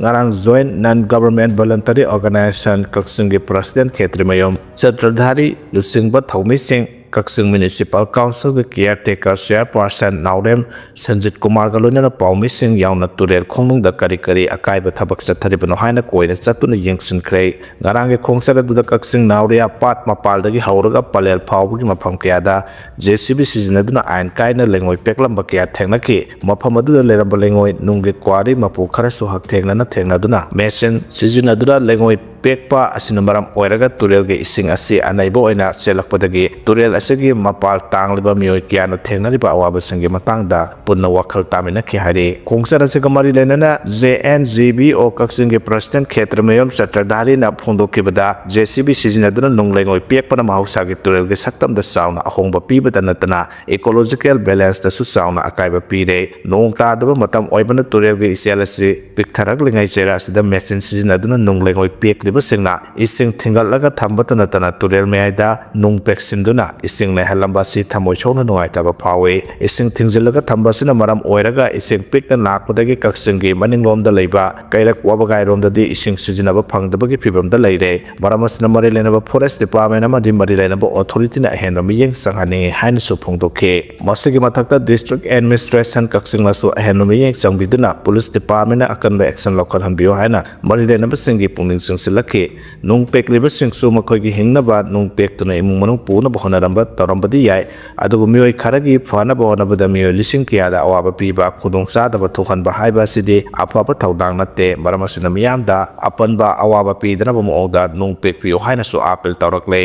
ꯉꯔꯥꯡ Joint Non Government Voluntary Organization ꯀꯛꯆꯤꯡꯒꯤ ꯄ꯭ꯔꯁꯤꯗꯦꯟ ꯈꯦꯇ꯭ꯔꯤꯃꯌꯨꯝ ꯆꯇ꯭ꯔꯙꯥꯔꯤ ꯂꯨꯆꯤꯡꯕ ꯊꯧꯃꯤꯁꯤꯡ, ꯀꯛꯆꯤꯡ ꯃ꯭ꯌꯨꯅꯤꯁꯤꯄꯥꯜ ꯀꯥꯎꯟꯁꯤꯜꯒꯤ ꯀꯤꯌꯔ ꯇꯦꯀꯔ ꯆꯤꯌꯔꯄꯥꯔꯁꯟ ꯅꯥꯎꯔꯦꯝ ꯁꯟꯖꯤꯠ ꯀꯨꯃꯥꯔꯒ ꯂꯣꯏꯅꯅ ꯄꯥꯎꯃꯤꯁꯤꯡ ꯌꯥꯎꯅ ꯇꯨꯔꯦꯜ ꯈꯣꯡꯅꯨꯡꯗ ꯀꯔꯤ ꯀꯔꯤ ꯑꯀꯥꯏꯕ ꯊꯕꯛ ꯆꯠꯊꯔꯤꯕꯅꯣ ꯍꯥꯏꯅ ꯀꯣꯏꯅ ꯆꯠꯇꯨꯅ ꯌꯦꯡꯁꯤꯟꯈ꯭ꯔꯦ꯫ ꯉꯔꯥꯡꯒꯤ ꯈꯣꯡꯆꯠ ꯑꯗꯨꯗ ꯀꯛꯆꯤꯡ ꯅꯥꯎꯔꯤꯌꯥ ꯄꯥꯠ ꯃꯄꯥꯜꯗꯒꯤ ꯍꯧꯔꯒ ꯄꯂꯦꯜ ꯐꯥꯎꯕꯒꯤ ꯃꯐꯝ ꯀꯌꯥꯗ ꯖꯦ ꯁꯤ ꯕꯤ ꯁꯤꯖꯤꯟꯅꯗꯨꯅ ꯑꯥꯏꯟ ꯀꯥꯏꯅ ꯂꯩꯉꯣꯏ ꯄꯦꯛꯂꯝꯕ ꯀꯌꯥ ꯊꯦꯡꯅꯈꯤ꯫ ꯃꯐꯝ ꯑꯗꯨꯗ ꯂꯩꯔꯝꯕ ꯂꯩꯉꯣꯏ ꯅꯨꯡꯒꯤ ꯀ꯭ꯋꯥꯔꯤ ꯃꯄꯨ ꯈꯔꯁꯨ ꯍꯛꯊꯦꯡꯅꯅ ꯊꯦꯡꯅꯗꯨꯅ ꯃꯦꯆꯤꯟ ꯁꯤꯖꯤꯟꯅꯗꯨꯅ ꯂꯩꯉꯣꯏ ꯄꯦꯛꯄ ꯑꯁꯤꯅ ꯃꯔꯝ ꯑꯣꯏꯔꯒ ꯇꯨꯔꯦꯜꯒꯤ ꯏꯁꯤꯡ ꯑꯁꯤ ꯑꯅꯩꯕ ꯑꯣꯏꯅ ꯆꯦꯜꯂꯛꯄꯗꯒꯤ ꯇꯨꯔꯦꯜ ꯑꯁꯤꯒꯤ ꯃꯄꯥꯜ ꯇꯥꯡꯂꯤꯕ ꯃꯤꯑꯣꯏ ꯀꯌꯥꯅ ꯊꯦꯡꯅꯔꯤꯕ ꯑꯋꯥꯕꯁꯤꯡꯒꯤ ꯃꯇꯥꯡꯗ ꯄꯨꯟꯅ ꯋꯥꯈꯜ ꯇꯥꯃꯤꯟꯅꯈꯤ ꯍꯥꯏꯔꯤ꯫ ꯈꯣꯡꯆꯠ ꯑꯁꯤꯒ ꯃꯔꯤ ꯂꯩꯅꯅ J N G B O ꯀꯛꯆꯤꯡꯒꯤ President ꯈꯦꯇ꯭ꯔꯃꯌꯨꯝ ꯆꯇ꯭ꯔꯙꯥꯔꯤꯅ ꯐꯣꯡꯗꯣꯛꯈꯤꯕꯗ, J C B ꯁꯤꯖꯤꯟꯅꯗꯨꯅ ꯅꯨꯡ ꯂꯩꯉꯣꯏ ꯄꯦꯛꯄꯅ ꯃꯍꯧꯁꯥꯒꯤ ꯇꯨꯔꯦꯜꯒꯤ ꯁꯛꯇꯝꯗ ꯆꯥꯎꯅ ꯑꯍꯣꯡꯕ ꯄꯤꯕꯇ ꯅꯠꯇꯅ ecological balance ꯇꯁꯨ ꯆꯥꯎꯅ ꯑꯀꯥꯏꯕ ꯄꯤꯔꯦ꯫ ꯅꯣꯡ ꯇꯥꯗꯕ ꯃꯇꯝ ꯑꯣꯏꯕꯅ ꯇꯨꯔꯦꯜꯒꯤ ꯏꯆꯦꯜ ꯑꯁꯤ ꯄꯤꯛꯊꯔꯛꯂꯤꯉꯩ ꯆꯩꯔꯥ ꯑꯁꯤꯗ ꯃꯦꯆꯤꯟ ꯁꯤꯖꯤꯟꯅꯗꯨꯅ ꯅꯨꯡ ꯂꯩꯉꯣꯏ ꯄꯦꯛꯂꯤꯕꯁꯤꯡꯅ ꯏꯁꯤꯡ ꯊꯤꯡꯒꯠꯂꯒ ꯊꯝꯕꯇ ꯅꯠꯇꯅ ꯇꯨꯔꯦꯜ ꯃꯌꯥꯏꯗ ꯅꯨꯡ ꯄꯦꯛꯁꯤꯟꯗꯨꯅ ꯏꯁꯤꯡ ꯂꯩꯍꯜꯂꯝꯕ ꯑꯁꯤ ꯊꯃꯣꯏ ꯁꯣꯛꯅ ꯅꯨꯡꯉꯥꯏꯇꯕ ꯐꯥꯎꯏ꯫ ꯏꯁꯤꯡ ꯊꯤꯡꯖꯤꯜꯂꯒ ꯊꯝꯕ ꯑꯁꯤꯅ ꯃꯔꯝ ꯑꯣꯏꯔꯒ ꯏꯁꯤꯡ ꯄꯤꯛꯅ ꯂꯥꯛꯄꯗꯒꯤ ꯀꯛꯆꯤꯡꯒꯤ ꯃꯅꯤꯡꯂꯣꯝꯗ ꯂꯩꯕ ꯀꯩꯔꯛ ꯋꯥꯕꯒꯥꯏꯔꯣꯝꯗꯗꯤ ꯏꯁꯤꯡ ꯁꯤꯖꯤꯟꯅꯕ ꯐꯪꯗꯕꯒꯤ ꯐꯤꯕꯝꯗ ꯂꯩꯔꯦ꯫ ꯃꯔꯝ ꯑꯁꯤꯅ ꯃꯔꯤ ꯂꯩꯅꯕ Forest Department ꯑꯃꯗꯤ ꯃꯔꯤ ꯂꯩꯅꯕ authority ꯅ ꯑꯍꯦꯟꯕ ꯃꯤꯠꯌꯦꯡ ꯆꯪꯍꯟꯅꯤꯡꯏ ꯍꯥꯏꯅꯁꯨ ꯐꯣꯡꯗꯣꯛꯈꯤ꯫ ꯃꯁꯤꯒꯤ ꯃꯊꯛꯇ District Administration ꯀꯛꯆꯤꯡꯅꯁꯨ ꯑꯍꯦꯟꯕ ꯃꯤꯠꯌꯦꯡ ꯆꯪꯕꯤꯗꯨꯅ Police Department ꯅ ꯑꯀꯟꯕ action ꯂꯧꯈꯠꯍꯟꯕꯤꯌꯨ ꯍꯥꯏꯅ ꯃꯔꯤ ꯂꯩꯅꯕꯁꯤꯡꯒꯤ ꯄꯨꯛꯅꯤꯡ ꯆꯤꯡꯁꯤꯜꯂꯛꯈꯤ꯫ ꯅꯨꯡ ꯄꯦꯛꯂꯤꯕꯁꯤꯡꯁꯨ ꯃꯈꯣꯏꯒꯤ ꯍꯤꯡꯅꯕ ꯅꯨꯡ ꯄꯦꯛꯇꯨꯅ ꯏꯃꯨꯡ ꯃꯅꯨꯡ ꯄꯨꯅꯕ ꯍꯣꯠꯅꯔꯝꯕ ꯇꯧꯔꯝꯕꯗꯤ ꯌꯥꯏ, ꯑꯗꯨꯕꯨ ꯃꯤꯑꯣꯏ ꯈꯔꯒꯤ ꯐꯅꯕ ꯍꯣꯠꯅꯕꯗ ꯃꯤꯑꯣꯏ ꯂꯤꯁꯤꯡ ꯀꯌꯥꯗ ꯑꯋꯥꯕ ꯄꯤꯕ, ꯈꯨꯗꯣꯡꯆꯥꯗꯕ ꯊꯣꯛꯍꯟꯕ ꯍꯥꯏꯕ ꯑꯁꯤꯗꯤ ꯑꯐꯕ ꯊꯧꯗꯥꯡ ꯅꯠꯇꯦ꯫ ꯃꯔꯝ ꯑꯁꯤꯅ ꯃꯤꯌꯥꯝꯗ ꯑꯄꯟꯕ ꯑꯋꯥꯕ ꯄꯤꯗꯅꯕ ꯃꯑꯣꯡꯗ ꯅꯨꯡ ꯄꯦꯛꯄꯤꯌꯨ ꯍꯥꯏꯅꯁꯨ appeal ꯇꯧꯔꯛꯂꯦ꯫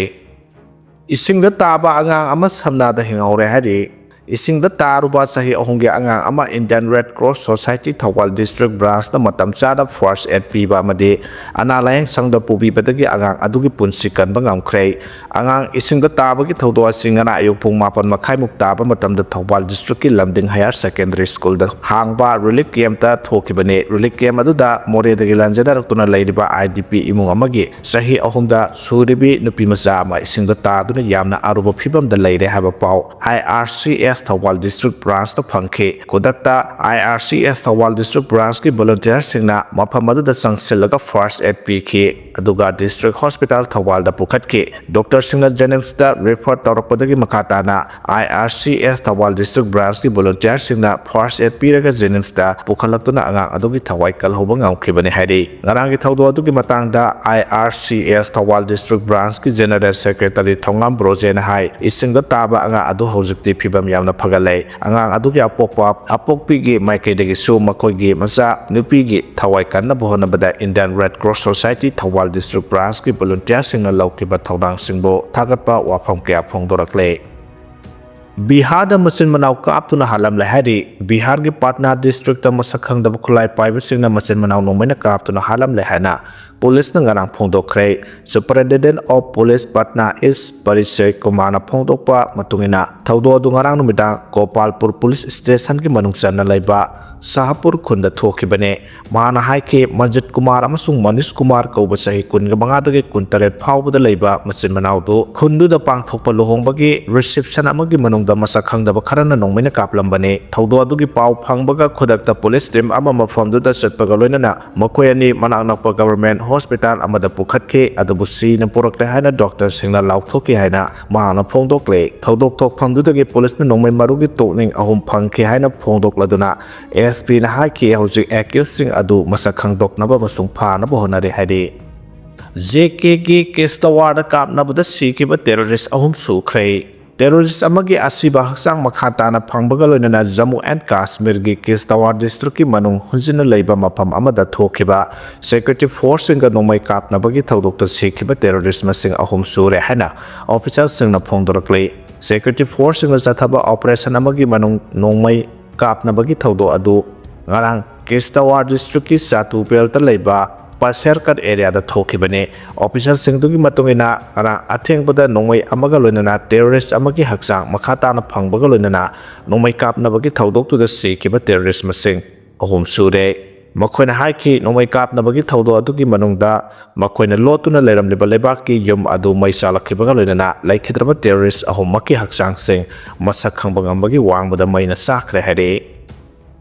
ꯏꯁꯤꯡꯗ ꯇꯥꯕ ꯑꯉꯥꯡ ꯑꯃ ꯁꯝꯅꯥꯗ ꯍꯤꯡꯍꯧꯔꯦ ꯍꯥꯏꯔꯤ꯫ ꯏꯁꯤꯡꯗ ꯇꯥꯔꯨꯕ ꯆꯍꯤ ꯑꯍꯨꯝꯒꯤ ꯑꯉꯥꯡ ꯑꯃ Indian Red Cross Society Thoubal District Branch ꯅ ꯃꯇꯝ ꯆꯥꯅ first aid ꯄꯤꯕ ꯑꯃꯗꯤ ꯑꯅꯥ ꯂꯥꯌꯦꯡ ꯁꯪꯗ ꯄꯨꯕꯤꯕꯗꯒꯤ ꯑꯉꯥꯡ ꯑꯗꯨꯒꯤ ꯄꯨꯟꯁꯤ ꯀꯟꯕ ꯉꯝꯈ꯭ꯔꯦ꯫ ꯑꯉꯥꯡ ꯏꯁꯤꯡꯗ ꯇꯥꯕꯒꯤ ꯊꯧꯗꯣꯛ ꯑꯁꯤ ꯉꯔꯥꯡ ꯑꯌꯨꯛ ꯄꯨꯡ ꯃꯥꯄꯟ ꯃꯈꯥꯏꯃꯨꯛ ꯇꯥꯕ ꯃꯇꯝꯗ ꯊꯧꯕꯥꯜ District ꯀꯤ ꯂꯝꯗꯤꯡ Higher Secondary School ꯗ ꯍꯥꯡꯕ relief camp ꯇ ꯊꯣꯛꯈꯤꯕꯅꯤ꯫ Relief camp ꯑꯗꯨꯗ ꯃꯣꯔꯦꯗꯒꯤ ꯂꯥꯟꯖꯦꯟꯅꯔꯛꯇꯨꯅ ꯂꯩꯔꯤꯕ I D P ꯏꯃꯨꯡ ꯑꯃꯒꯤ ꯆꯍꯤ ꯑꯍꯨꯝꯗ ꯁꯨꯔꯤꯕꯤ ꯅꯨꯄꯤ ꯃꯆꯥ ꯑꯃ ꯏꯁꯤꯡꯗ ꯇꯥꯗꯨꯅ ꯌꯥꯝꯅ ꯑꯔꯨꯕ ꯐꯤꯕꯝꯗ ꯂꯩꯔꯦ ꯍꯥꯏꯕ ꯄꯥꯎ I R C S Thoubal District Branch ꯇ ꯐꯪꯈꯤ꯫ ꯈꯨꯗꯛꯇ I R C S Thoubal District Branch ꯀꯤ volunteer ꯁꯤꯡꯅ ꯃꯐꯝ ꯑꯗꯨꯗ ꯆꯪꯁꯤꯜꯂꯒ first aid ꯄꯤꯈꯤ꯫ ꯑꯗꯨꯒ District Hospital ꯊꯧꯕꯥꯜꯗ ꯄꯨꯈꯠꯈꯤ꯫ Doctor ꯁꯤꯡꯅ JNIMS ꯇ refer ꯇꯧꯔꯛꯄꯗꯒꯤ ꯃꯈꯥ ꯇꯥꯅ I R C S Thoubal District Branch ꯀꯤ volunteer ꯁꯤꯡꯅ first aid ꯄꯤꯔꯒ JNIMS ꯇ ꯄꯨꯈꯠꯂꯛꯇꯨꯅ ꯑꯉꯥꯡ ꯑꯗꯨꯒꯤ ꯊꯋꯥꯏ ꯀꯜꯍꯧꯕ ꯉꯝꯈꯤꯕꯅꯤ ꯍꯥꯏꯔꯤ꯫ ꯉꯔꯥꯡꯒꯤ ꯊꯧꯗꯣꯛ ꯑꯗꯨꯒꯤ ꯃꯇꯥꯡꯗ I R C S Thoubal District Branch ꯀꯤ General Secretary ꯊꯣꯉꯥꯝ ꯕ꯭ꯔꯣꯖꯦꯅ ꯍꯥꯏ, ꯏꯁꯤꯡꯗ ꯇꯥꯕ ꯑꯉꯥꯡ ꯑꯗꯨ ꯍꯧꯖꯤꯛꯇꯤ ꯐꯤꯕꯝ ꯌꯥꯝ ꯌꯥꯝꯅ ꯐꯒꯠꯂꯦ꯫ ꯑꯉꯥꯡ ꯑꯗꯨꯒꯤ ꯑꯄꯣꯛꯄ ꯑꯄꯣꯛꯄꯤꯒꯤ ꯃꯥꯏꯀꯩꯗꯒꯤꯁꯨ ꯃꯈꯣꯏꯒꯤ ꯃꯆꯥ ꯅꯨꯄꯤꯒꯤ ꯊꯋꯥꯏ ꯀꯟꯅꯕ ꯍꯣꯠꯅꯕꯗ Indian Red Cross Society Thoubal district branchꯀꯤ volunteerꯁꯤꯡꯅ ꯂꯧꯈꯤꯕ ꯊꯧꯗꯥꯡꯁꯤꯡꯕꯨ ꯊꯥꯒꯠꯄ ꯋꯥꯐꯝ ꯀꯌꯥ ꯐꯣꯡꯗꯣꯔꯛꯂꯦ꯫ ꯕꯤꯍꯥꯔꯗ ꯃꯆꯤꯟ ꯃꯅꯥꯎ ꯀꯥꯞꯇꯨꯅ ꯍꯥꯠꯂꯝꯂꯦ ꯍꯥꯏꯔꯤ꯫ ꯕꯤꯍꯥꯔꯒꯤ ꯄꯥꯠꯅꯥ districtꯇ ꯃꯁꯛ ꯈꯪꯗꯕ ꯈꯨꯠꯂꯥꯏ ꯄꯥꯏꯕꯁꯤꯡꯅ ꯃꯆꯤꯟ ꯃꯅꯥꯎ ꯅꯣꯡꯃꯩꯅ ꯀꯥꯞꯇꯨꯅ ꯍꯥꯠꯂꯝꯂꯦ ꯍꯥꯏꯅ ꯄꯨꯂꯤꯁꯅ ꯉꯔꯥꯡ ꯐꯣꯡꯗꯣꯛꯈ꯭ꯔꯦ꯫ Superintendent of Police ꯄꯠꯅꯥ ꯏꯁ ꯄꯔꯤꯆꯌ ꯀꯨꯃꯥꯔꯅ ꯐꯣꯡꯗꯣꯛꯄ ꯃꯇꯨꯡ ꯏꯟꯅ, ꯊꯧꯗꯣꯛ ꯑꯗꯨ ꯉꯔꯥꯡ ꯅꯨꯃꯤꯗꯥꯡ ꯒꯣꯄꯥꯜꯄꯨꯔ ꯄꯨꯂꯤꯁ ꯁ꯭ꯇꯦꯁꯟꯒꯤ ꯃꯅꯨꯡ ꯆꯟꯅ ꯂꯩꯕ ꯁꯍꯄꯨꯔ ꯈꯨꯟꯗ ꯊꯣꯛꯈꯤꯕꯅꯤ꯫ ꯃꯍꯥꯛꯅ ꯍꯥꯏꯈꯤ, ꯃꯟꯖꯤꯠ ꯀꯨꯃꯥꯔ ꯑꯃꯁꯨꯡ ꯃꯅꯤꯁ ꯀꯨꯃꯥꯔ ꯀꯧꯕ ꯆꯍꯤ ꯀꯨꯟꯒ ꯃꯉꯥꯗꯒꯤ ꯀꯨꯟꯇꯔꯦꯠ ꯐꯥꯎꯕꯗ ꯂꯩꯕ ꯃꯆꯤꯟ ꯃꯅꯥꯎꯗꯨ ꯈꯨꯟꯗꯨꯗ ꯄꯥꯡꯊꯣꯛꯄ ꯂꯨꯍꯣꯡꯕꯒꯤ reception ꯑꯃꯒꯤ ꯃꯅꯨꯡꯗ ꯃꯁꯛ ꯈꯪꯗꯕ ꯈꯔꯅ ꯅꯣꯡꯃꯩꯅ ꯀꯥꯞꯂꯝꯕꯅꯤ꯫ ꯊꯧꯗꯣꯛ ꯑꯗꯨꯒꯤ ꯄꯥꯎ ꯐꯪꯕꯒ ꯈꯨꯗꯛꯇ ꯄꯨꯂꯤꯁ team ꯑꯃ ꯃꯐꯝꯗꯨꯗ ꯆꯠꯄꯒ ꯂꯣꯏꯅꯅ ꯃꯈꯣꯏ ꯑꯅꯤ ꯃꯅꯥꯛ ꯅꯛꯄ government hospital ꯑꯃꯗ ꯄꯨꯈꯠꯈꯤ, ꯑꯗꯨꯕꯨ ꯁꯤꯅ ꯄꯨꯔꯛꯂꯦ ꯍꯥꯏꯅ doctorꯁꯤꯡꯅ ꯂꯥꯎꯊꯣꯛꯈꯤ ꯍꯥꯏꯅ ꯃꯍꯥꯛꯅ ꯐꯣꯡꯗꯣꯛꯂꯦ꯫ ꯊꯧꯗꯣꯛ ꯊꯣꯛꯐꯝꯗꯨꯗꯒꯤ ꯄꯨꯂꯤꯁꯅ ꯅꯣꯡꯃꯩ ꯃꯔꯨꯒꯤ ꯇꯣꯛꯅꯤꯡ ꯑꯍꯨꯝ ꯐꯪꯈꯤ ꯍꯥꯏꯅ ꯐꯣꯡꯗꯣꯛꯂꯗꯨꯅ, ASPꯅ ꯍꯥꯏꯈꯤ, ꯍꯧꯖꯤꯛ accusedꯁꯤꯡ ꯑꯗꯨ ꯃꯁꯛ ꯈꯪꯗꯣꯛꯅꯕ ꯑꯃꯁꯨꯡ ꯐꯥꯅꯕ ꯍꯣꯠꯅꯔꯤ ꯍꯥꯏꯔꯤ꯫ JKꯒꯤ ꯀꯤꯁꯇꯋꯥꯔꯗ ꯀꯥꯞꯅꯕꯗ ꯁꯤꯈꯤꯕ terrorist ꯑꯍꯨꯝ ꯁꯨꯈ꯭ꯔꯦ꯫ Terrorist ꯑꯃꯒꯤ ꯑꯁꯤꯕ ꯍꯛꯆꯥꯡ ꯃꯈꯥ ꯇꯥꯅ ꯐꯪꯕꯒ ꯂꯣꯏꯅꯅ ꯖꯝꯃꯨ and ꯀꯥꯁꯃꯤꯔꯒꯤ ꯀꯤꯁꯇꯋꯥꯔ districtꯀꯤ ꯃꯅꯨꯡ ꯍꯨꯟꯖꯤꯟꯅ ꯂꯩꯕ ꯃꯐꯝ ꯑꯃꯗ ꯊꯣꯛꯈꯤꯕ security forceꯁꯤꯡꯒ ꯅꯣꯡꯃꯩ ꯀꯥꯞꯅꯕꯒꯤ ꯊꯧꯗꯣꯛꯇ ꯁꯤꯈꯤꯕ terrorist ꯃꯁꯤꯡ ꯑꯍꯨꯝ ꯁꯨꯔꯦ ꯍꯥꯏꯅ officerꯁꯤꯡꯅ ꯐꯣꯡꯗꯣꯔꯛꯂꯤ꯫ Security forceꯁꯤꯡꯅ ꯆꯠꯊꯕ operation ꯑꯃꯒꯤ ꯃꯅꯨꯡ ꯅꯣꯡꯃꯩ ꯀꯥꯞꯅꯕꯒꯤ ꯊꯧꯗꯣꯛ ꯑꯗꯨ ꯉꯔꯥꯡ ꯀꯤꯁꯇꯋꯥꯔ districtꯀꯤ ꯆꯥꯇꯨ ꯕꯦꯜꯇ ꯂꯩꯕ ꯄꯁꯦꯔꯀꯠ areaꯗ ꯊꯣꯛꯈꯤꯕꯅꯤ꯫ Officerꯁꯤꯡꯗꯨꯒꯤ ꯃꯇꯨꯡ ꯏꯟꯅ, ꯉꯔꯥꯡ ꯑꯊꯦꯡꯕꯗ ꯅꯣꯡꯃꯩ ꯑꯃꯒ ꯂꯣꯏꯅꯅ terrorist ꯑꯃꯒꯤ ꯍꯛꯆꯥꯡ ꯃꯈꯥ ꯇꯥꯅ ꯐꯪꯕꯒ ꯂꯣꯏꯅꯅ ꯅꯣꯡꯃꯩ ꯀꯥꯞꯅꯕꯒꯤ ꯊꯧꯗꯣꯛꯇꯨꯗ ꯁꯤꯈꯤꯕ terrorist ꯃꯁꯤꯡ ꯑꯍꯨꯝ ꯁꯨꯔꯦ꯫ ꯃꯈꯣꯏꯅ ꯍꯥꯏꯈꯤ, ꯅꯣꯡꯃꯩ ꯀꯥꯞꯅꯕꯒꯤ ꯊꯧꯗꯣꯛ ꯑꯗꯨꯒꯤ ꯃꯅꯨꯡꯗ ꯃꯈꯣꯏꯅ ꯂꯣꯠꯇꯨꯅ ꯂꯩꯔꯝꯂꯤꯕ ꯂꯩꯕꯥꯛꯀꯤ ꯌꯨꯝ ꯑꯗꯨ ꯃꯩ ꯆꯥꯛꯂꯛꯈꯤꯕꯒ ꯂꯣꯏꯅꯅ ꯂꯩꯈꯤꯗ꯭ꯔꯕ terrorist ꯑꯍꯨꯝꯃꯛꯀꯤ ꯍꯛꯆꯥꯡꯁꯤꯡ ꯃꯁꯛ ꯈꯪꯕ ꯉꯝꯕꯒꯤ ꯋꯥꯡꯃꯗ ꯃꯩꯅ ꯆꯥꯛꯈ꯭ꯔꯦ ꯍꯥꯏꯔꯛꯏ꯫